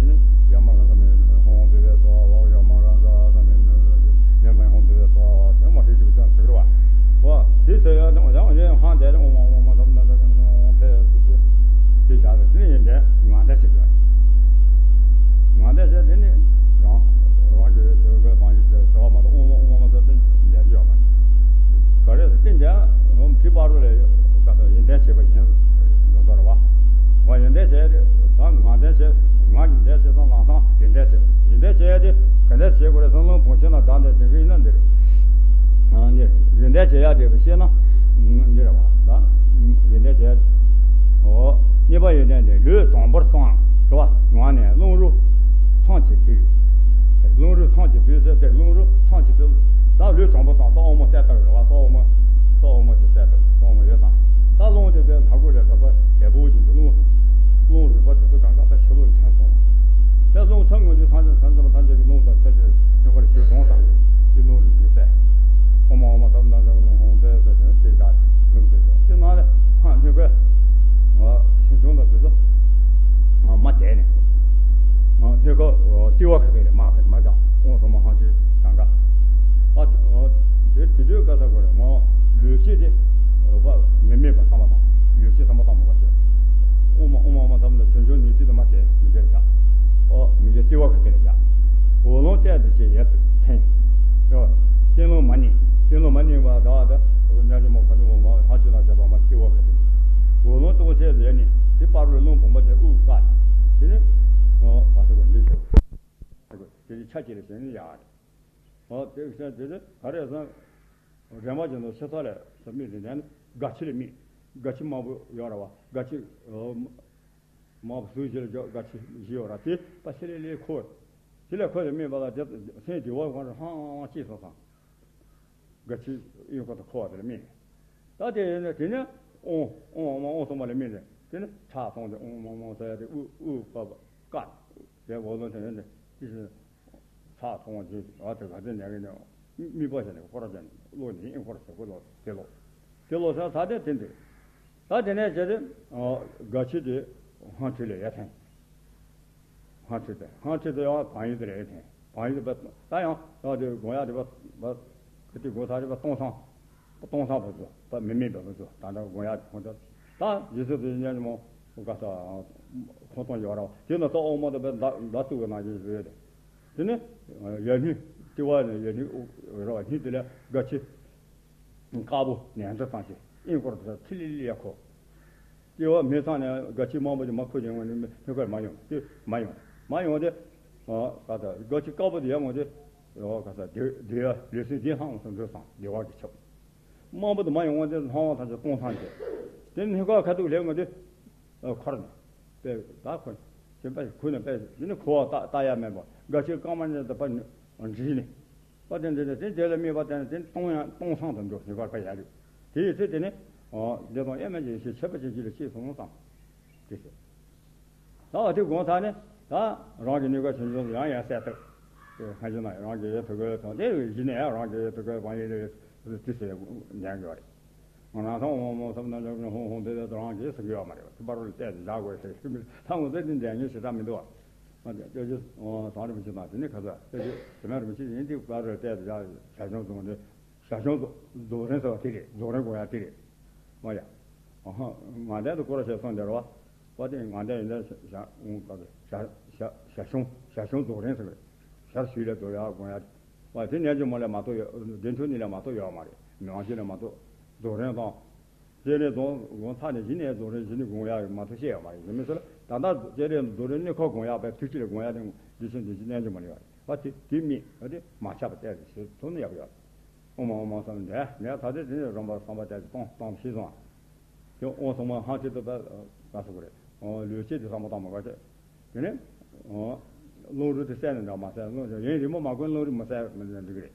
ད། ཡོད་མ་རང་ས་མེད་ཧོ་ཕེ་ཕེ་སོ་ཧ་ཡོད་མ་རང་ས་ས་མེད་ནི་ཧོ་ཕེ་ཕེ་སོ་ཧ་དེ་མ་ཧོ་ཕེ་ཕེ་སོ་ཧ་དེ་མ་ཧྲི་ཅིག་ཅང་ཟེར་གི་རེད་བ། ཨོ། དེ་ཟེར་ཡ་དེ་མ་ཡང་ཡེ་ཧང་དེ་ཨོཾ་ཨཱཿཧཱུྃ་ས་མུ་ཏ་ཏྲ་གི་མི་ཧོ་ཕེ་ཕེ་དེ་བཞག་གི་དེ་ནི་ཡིན་དེ་ང་འདྲ་ཞིག་གི་ང་འདྲ་ཞིག་དེ་ནི་རང་རང་གི་ཡོད་དགོས་བང་ཞིག་ཟེར་བ་མ་གཏོགས་ཨོཾ་ཨཱཿཧཱུྃ་ས་མུ་ཏ་ཏྲ་གི་མི་ཧོ་ཕེ་ཕེ་སོ་ཧ་དེ་འདྲ་ཅིག་ཡོད་མ་ ཡ་དེ་བཤད་ན། འདི་རེད་བ། ད་ཡོན་ཏན་བྱས། འོ། གཉིས་པ་ཡོན་ཏན་དེ་ལུས་དྲང་པོར་སོང་། རེད་བ། ངག་ནས་རླུང་རོ་ཚངས་ཀྱིས་བུད། རླུང་རོ་ཚངས་ཀྱིས་བུད་ཟེར་དེ་རླུང་རོ་ཚངས་ཀྱིས་བུད། ད་ལུས་དྲང་པོར་སོང་། ཏོག་འོ་མ་གསལ་བཏབ་རེད་བ། ཏོག་འོ་མ། ཏོག་འོ་མ་ཞིག་གསལ་བཏབ། ཏོག་འོ་མ་ཡོད་ཙང་། ད་རླུང་དེ་བས་ནག་པོ་རེད། ག་པ་རྒྱལ་པོ་ཅིག་འདུག་རླུང་། རླུང་རིག་པ་དེ་ཚོ་གང་ག་ད་ཕྱི་ལོགས་ལ་ཐོན་སོང་ལ། དེ་རླུང་ཚང་ངོས་འདི་ཚང་ཚང་ཚང་ཚང་ཚང་ཅིག་གི་རླུང་དང་ཚད་ཚད་ཡོད་པར་ཞུ་སོང་ཙང་། དེ་རླུང་རིག་ཅིག་གསལ། ཨོ་མ་ཨོ་མ་སམ་ན་ཧོང་པེ་ཟེར་ནས་དེ་དག་རླུང་དེ་ཚོ་དེ་ནང་ལ་ཧང་སྙིང་ཁོས། ཆུང་ཆུང་དང་དེ་ཚོ་མ་དེ་ནས་སྙིང་ཁོ་ལྟེ་བ་ཁ་ཐུག་ལ་མ་མ་བཞག་ཨོ་སོ་མ་ཧང་ཅིག་གང་ག་ཨ་དེ་དེ་དུས་ག་ས་གོ་རེད་མོ། ལུས་སྐྱེས་དེ་བ་མི་མེད་པ་བསམ་པ་དང་། ལུས་སྐྱེས་བསམ་པ་བཏང་མ་དགོས་ཀྱི། ཨོ་མ་ཨོ་མ་ཨོ་མ་སམ་ན་ཆུང་ཆུང་ནུས་ཅི་དུ་མ་དེ་མི་བྱེད་བཞག་ཨོ་མི་བྱེད་ལྟེ་བ་ཁ་ཐུག་ལ་བཞག་འོ་ལོང་བལྟས་དུ་བྱེད་ཡ་ཐེངས། ཡོ། སྟེང་ལོང་མ་ནི། སྟེང་ལོང་མ་ནི་བ་ད་ད་ཉ་ཅི་མོ་ཁ་ཅི་མོ་མ་ཧ་ཅི་ན་བྱ་བ་མ་ལྟེ་བ་ཁ་ཐུག་འོ་ལོང་ལྟོགས་ཆེ་ཟེར་ནི་དེ་པར་རུ་རླུང་བུམ་པ་ཅན་དབུགས་བཀག་དེ་ནི་ཨོ་ག་ཐུག་ག་འདི་ཤོག་དེ་ནི་ཆ་ཅི་ལ་ཟེར་ནི་ཡ་རེད། ཨོ་དེ་བཞིན་དེ་ནི་ག་རེ་ཟེར། རེ་མ་ཅན་དུ་ཕྱི་ས་ལས་སུ་མི་དེ་ནས་ནི་སྒ་ཆི་ལ་མི། སྒ་ཆི་དམར་པོ་ཡོད་ར་བ། སྒ་ཆི་ཨོ། མ་བུ་སུ་ཞིག་ལ་འཇོག་སྒ་ཆི་བཞི་ཡོད་ར་དེ་པ་ཆི་ལེ་ལེ་ཁོ། ཆི་ལེ་ཁོ་ལ་མེད་པ་ལ་དེ་སེམས་དེ་བ་གང་རུ་ཧང་ཧང་ཧང་སྐྱེས་སོང་ཙང་། སྒ་ཆི་གཡོན་ཁོ་དང་ཁོ་བ་དེ་ལ་མེད། ད་དེ་ཡིན་ན་དེ་ནས་ཨོང་ཨོང་ཨོང་ཨོང་སོང་བ་ལ་མེད་ནས་དེ་ནས་ཁྲག་སོང་སྟེ་ཨོང་ཨོང་ཨོང་ཟེར་ཡ་དེ་དབུ་དབུ་པ་པ་ཀ་དེ་འོ་ལོ་དེ་ཡིན་ནས་དེ་བཞིན། ཚགས་ཐོང་བ་བྱས་ཨ་དེ་ག་ཚོད་ཉལ་གི་ནས་མིག་པ་བྱས་ནས་ཁོ་ར་བྱས་ནས་བློ་ནི་ཨིན་ཁོ་ར་བྱས་ཁོ་ལོ་དེ་ལོ་དེ་ལོ་ས་ད་དེ་དེ་འདི་ད་དེ་ནས་བྱས་ཏེ་སྒ་ཆི་དེ་ཧང་ཁྲི་ལ་ཡར་འཐེན། ཧང་ཁྲི་དེ་ཧང་ཁྲི་དེ་ཡང་བང་ཡིག་དེ་ལ་ཡར་འཐེན། བང་ཡིག་དེ་ད་ཡང་ཡང་དེ་དགོན་ཡག་དེ་བ་གི་དེ་དགོན་ས་དེ་བ་སྟོང་སང་སྟོང་སང་བུ་ཚོ་ད་མི་མེད་པའི་བུ་ཚོ་ད་ལྟ་དགོན་ཡག་ཁོང་ཚོ་ད་རྗེས་སུ་དེ་ཉན་མོ་ག་ས་ཁོང་སྟོང་ཡོད་ར་དེ་ན་ད་ཨོ་མོ་དེ་བ་མདའ་མདའ་གཏུག་གི་ནང་བཞིན་བཟོས་ཏེ། དེ་ནས་ཡར་སྣེ་ལྟེ་བ་ནས་ཡར་སྣེ་ར་བ་སྣེ་དེ་ལ་སྒ་ཆི་དཀར་པོ་ནན་ཏན་བཏང་ཞིང་ཨིན་སྐོར་དུ་ཐི་ལི་ལི་ཡ་ཁོ། ལྟེ་བ་མེ་ཚང་ནས་སྒ་ཆི་དམར་པོ་དེ་མ་ཁུ་ཅན་ངོ་ནས་མེ་ཁུ་མ་ཡོང་དེ་མ་ཡོང་མ་ཡོང་དེ། ག་ད་སྒ་ཆི་དཀར་པོ་དེ་ཡར་ངོ་དེ་ག་ད་དེ་དེ་ཡ་ལུས་སེམས་ཇེ་ལྷང་དུ་འགྲོ་སོང་བདེ་བ་གི་ཆབ། དམར་པོ་དེ་མ་ཡོང་ངོ་དེ་ལྷང་བ་ཐང་ཆ་སྟོང་ཐང་ཆེ། དེ་སྣེ་ཁ་ཁ་ཐུག་ལེབ་ངོ་དེ། ཨ་ཁོར་ནས། དཔེ་ད་ཁོ། ཁྱོད་པས་ཁུ་ནས་པས་འདི་ནི་ཁོ་བ་ལྟ་ལྟ་ཡ་མེད་པ་དགའ་ཆེ་རྐང་མ་ནས་ད་པ་འདྲིས་ནས། པ་དེ་འདི་ནས་དེ་དེ་ལ་མེད་པ་དེ་ནས་དེ་སྟོང་ཡང་སྟོང་སང་དུ་འགྲོ་ནི་བར་པ་ཡ་རེད། དེ་ཡི་ཚེ་དེ་ནི། འདི་དང་ཨེ་མ་ཅན་ཞེས་ཆད་པ་ཅན་གཅིག་ལ་སྐྱེས་སོང་དང་། དེ་ཟེར། ད་བ་དེ་དགོངས་ཚར་ནས་ད་རང་གི་གནས་སྐབས་ཆུང་ཆུང་ཡང་ཡང་གསལ་ཐུབ། དེ་སྔ་ཕྱི་ན་རང་གི་ཡེ་ཐུག་གི་དང་དེ་གཞི་ནས་ཡང་རང་གི་ཡེ་ཐུག་གི་བང་ཡེ་ལས་དེ་ཟེར་ཉན་དགོས་རེད། ང་རང་ཚོ་འོང་མོ་བསམ་ན་འཇོག་ནས་ཧོང་ཧོང་དེ་དེ་རང་གིས་ཟེར་གི་ཡོད་མ་རེད་བ། དེ་པར་རོལ་བལྟས་ནས་བཞག་དགོས་ཟེར་གི་མི་ད་ངོ་ཚ་དེ་འདྲ་ངས་ཞེ་དྲག་མི་འདུག་བ། ང་ཚོ་ཅོ་ཅོ་དང་རིན་པོ་ཆེ་དང་དེ་ནས་ཁ་ཚ་ཅོ་ཅོ་དེ་མ་རིན་པོ་ཆེ་ཡིན་དེ་པར་རོལ་བལྟས་ནས་བཞག་ཞར་བྱུང་སོང་དེ། ཞར་བྱུང་རྫོགས་རིམ་ཟེར་བ་དེ་རེད། རྫོགས་རིམ་དགོངས་ཡག་དེ་རེད། མ་ཡ། ཨ་ཧ། ང་འདྲ་དུ་སྐོར་བྱས་སོང་འདིར་བ། བ་དེ་ང་འདྲ་ཡིན་འདྲ་ཞར་ཞར་ཞར་བྱུང་ཞར་བྱུང་རྫོགས་རིམ་ཟེར་བས། ཞར་ཞུས་ལས་རྫོགས་ཡག་དགོངས་ཡག་བ་དེ་ནས་ཀྱི་མོ་ལས་མ་གཏོགས་ཡོད། དེ་འཕྲོ་ནི་ལས་མ་གཏོགས་ཡོད་མ་རེད། མི་དབང་ཆེན་ལས་མ་གཏོགས་རྫོགས་རིམ་དང་། དེ་ནས་རྫོགས་དགོངས་ཚར་ནས་གཞི་ནས་རྫོགས་རིམ་གཞི་ནས་དགོངས་ཡག་མ་གཏོགས་བཤད་ཡོད་མ་རེད། ཡིན་མིན་ཟེར་ད་ལྟ་དེ་རེད། རྫོགས་རིམ་གནས་སྐབས་དགོངས་ཡག་པའི་དུས་གཅིག་ལ་དགོངས་ཡག་དེ་འདི་ཕྱིན་འདི་ཕྱིན་ནས་ཀྱི་མོ་ལས་ཡོད་རེད། བ་དེ་དེ་མིན་བ་དེ་མ་ཆགས་པ་བལྟས་ཏེ་ཞེས་ཐུགས་ནི་ཡག་ཡོད། ཨོ་མ་ཨོ་མ་བསམ་ནས་ནས་ད་ལྟ་དེ་ནས་རིམ་པ་བསམ་པ་བལྟས་ཏེ་གཏོང་གཏོང་ཤེས་སོང་། དེ་ཨོ་སོང་མ་ཧང་ཁྲིད་དུ་བས་ག་སོང་གི་རེད། ཨོ་ལུས་སྐྱེས་དེ་བསམ་པ་བཏང་མ་ག་ཚད། དེ་ནས་ཨོ་རླུང་རོ་དེ་གསལ་ནས་འདྲ་མ་གསལ། རླུང་ཡིན་རི་མོ་མ་གོན་རླུང་རི་མ་གསལ་མི་འདྲ་འགྲིག་གི་རེད།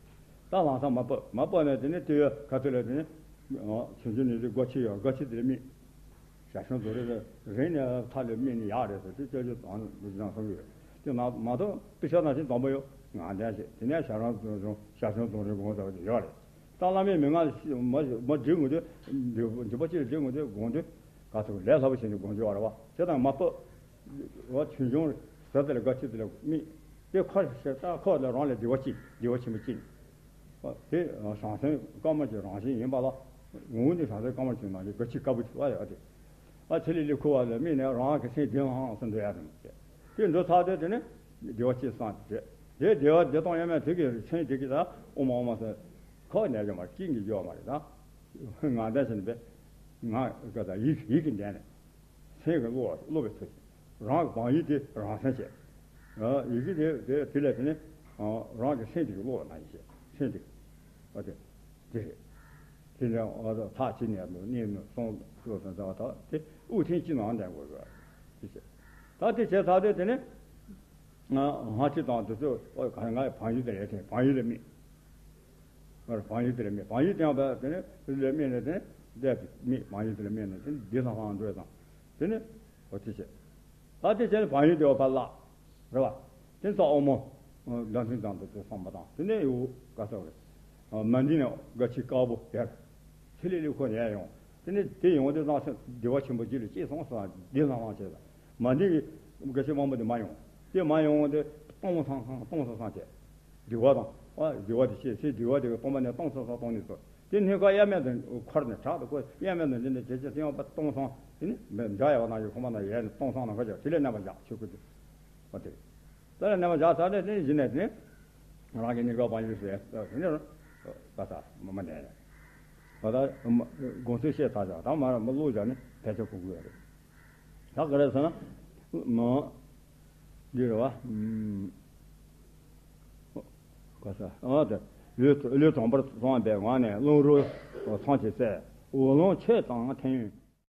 ད་ལམ་སང་མ་སྤོ་མ་སྤོ་ནས་དེ་ནས་དེ་ཡོད་ག་ཚོད་ལས་དེ་ནས་ཨོ་ཆུང་ཆུང་ནས་དེ་སྒོ་ཕྱེ་ཡོད། སྒོ་ཕྱེ་དེ་ལས་མིག་ཞར་བྱུང་རྫོགས་རིམ་རེ་ནས་མཐའ་ལས་དམིགས་ནས་ཡག་རེད་ཟེར་དེ་སྐྱོ་སྐྱོ་དང་མི་ཅང་གསུང་གི་ཡོད། དེ་ན་མ་གཏོགས་དཔེ་ཆ་ནང་བཞིན་དང་པོ་ཡོད། ང་འདྲ་ཞིག་དེ་ནས་ཞར་བྱུང་རྫོགས་རིམ་ཞར་བྱུང་རྫོགས་རིམ་དགོངས་ཟེར་བ་དེ་ཡོད་རེད། ད་བླ་མའི་མན་ངག་མ་མ་འདྲི་ངོ་དེ་འདི་འདི་པ་ཅིག་ལ་འདྲི་ངོ་དེ་དགོངས་དུས་ག་ཚོད་ལས་སླ་པོ་བྱས་ནས་དགོངས་རྒྱུ་བ་རེད་བ། དེ་དང་མ་སྤོ་བ་ཆུང་ཆུང་ཟེར་དེ་ལ་དགའ་ཆེ་དེ་ལ་དམིགས་དེ་ཁོ་ཞེ་ད་ཁོ་ལ་རང་ལ་བདེ་བ་ཅིག་བདེ་བ་ཆེན་པོ་ཅིག་དེ་བྱང་སེམས་དཀར་མོ་གི་རང་བཞིན་ཡིན་པ་ལ། ངོ་བོ་ནི་བྱང་སེམས་དཀར་མོ་གི་ནང་གི་དགའ་ཆེ་དཀར་པོ་ཅིག་བ་ཡོད་དེ། ཨ་ཚེ་ལས་ལས་ཁུ་བ་ལ་དམིགས་ནས་རང་གི་སེམས་བདེ་ལྷང་ལྷང་འགྲོ་ཡ་དེ་མ་བྱེད། དེ་འགྲོ་ཚར་དུས་དེ་ནི་བདེ་བ་ཅིག་སངས་ཏེ་བྲལ། དེ་བདེ་བ་བདེ་སྟངས་ཡང་མེད་དེ་གི་སེམས་དེ་གི་ད་ཨོ་མ་ཨོ་མ་ཟེར་ཁོག་ནས་ཀྱང་མ་སྐྱིད་ཀྱི་ཡོད་མ་རེད་ད། ང་འདྲ་ཞིག་ནི་བས་ང་ག་ད་ཡིད་ཡིད་ཀྱི་འདྲེན་ནས་སེམས་ཀྱི་བློ་བློ་བའི་ཚུལ་རང་གི་བང་ཡིད་དེ་རང་སེམས་བྱེད། ཡིད་ཀྱི་དེ་དེ་དེ་ལས་དེ་ནི་རང་གི་སེམས་དེ་གི་བློ་བ་ན་ཡིད་བྱེད་སེམས་དེ་གི་བ་དེ་དེ་རེད། དེ་འདྲ་ཨ་ཚགས་ཆེ་ནས་ནུ་གནས་ནུ་སོང་ལོ་སོང་ཟེར་བ་དག་དེ་དབུགས་ཐེངས་གཅིག་ནང་ལྡན་དགོས་རེད། དེ་བྱས། ད་དེ་བྱས་ཚར་དུས་དེ་ནས་ང་ང་ཅི་དང་དེ་ཚོ་ཨོ་ག་ང་བང་ཡིག་དེ་ལས་དེ་བང་ཡིག་ལ་དམིགས། ང་བང་ཡིག་དེ་ལ་དམིགས། བང་ཡིག་དེ་ཡང་བས་དེ་ནས་དེ་ལ་དམིགས་ནས་དེ་ནས་བསྡད་དེ་དམིགས། བང་ཡིག་དེ་ལ་དམིགས་ནས་དེ་ནས་འདི་ལྷང་ལྷང་འགྲོ་ཡ་དང་། དེ་ནས་ཨོ་དེ་བྱས། ད་དེ་བྱས་ནས་བང་ཡིག་དེ་བ་ཕར་བརླག་རེད་བ། དེ་ཚོ་ཨོ་མོ་ལ་མཐུན་ཙམ་དུ་དུ་སོང་པ་དང་། དེ་ནས་ཡོ་ག་ཚོད་རེད། མ་འདི་ནས་ག་ཆི་དཀར་པོ་དེར་ཚེ་ལེ་ལེ་ཁོ་ནས་ཡོང་། དེ་ནས་དེ་ཡོང་དུས་ཙང་བདེ་བ་ཆེན་པོ་རྒྱུད་ལ་སྐྱེས་སོང་ཟེར། འདི་ལྷང་ལྷང་བྱས་ཙང་མ་འདི་གི་ག་ཆི་དབང་པོ་དེ་མ་ཡོང་། དེ་མ་ཡོང་དེ་སྟོང་སང་སང་སྟོང་སང་སང་བྱས། འདི་བ་དང་ཨ་འདི་བ་དེ་བྱས་ཚེ་འདི་བ་དེ་གི་སྟོང་པ་ནས་སྟོང་སང་སང་སྟོང་ནས་སོ། དེ་སྣོད་ཁ་གཡར་མེད་དུ་འཁོར་ནས་དྲག་ཏུ་བཀོད། གཡར་མེད་དུ་འདི་འདྲ་བྱེད་ཅེས་སེམས་པ་སྟོང་སང་དེ་ནི་འཇའ་ཡལ་བ་ནང་བཞིན་ཁོ་མ་ན་ཡལ་ནས་སྟོང་སང་ནང་ཁ་བྱ། དེ་ལས་རྣམ་པར་འཇགས་ཆོས་སྐུ་དེ། ཨོ་དེ་རེད། དེ་ལས་རྣམ་པར་འཇགས་ཚར་ནས་དེ་གཞི་ནས་དེ་ནི་རང་གི་གཉིས་ཀ་བང་ཡིག་ཟེར་དེ་ནི་ལྟ་ས་མ་མ་ནས་ད་ལྟ་དགོངས་ཚུལ་བཤད་ཚར་བཞག་ད་མ་མ་བླུགས་བཞག་ནི་ཕལ་ཆེར་གོ་གི་ཡོད་རེད། ད་ག་རེ་ཟེར་ན་མ་འདི་རེད་བ། ག་ས་ཨ་དེ་ལུས་ལུས་དྲང་པོར་སོང་བའི་ངང་ནས་རླུང་རོ་ཚངས་ཀྱི་སྲས་འོག་རླུང་ཆོས་དང་ཐལ་ཡོན་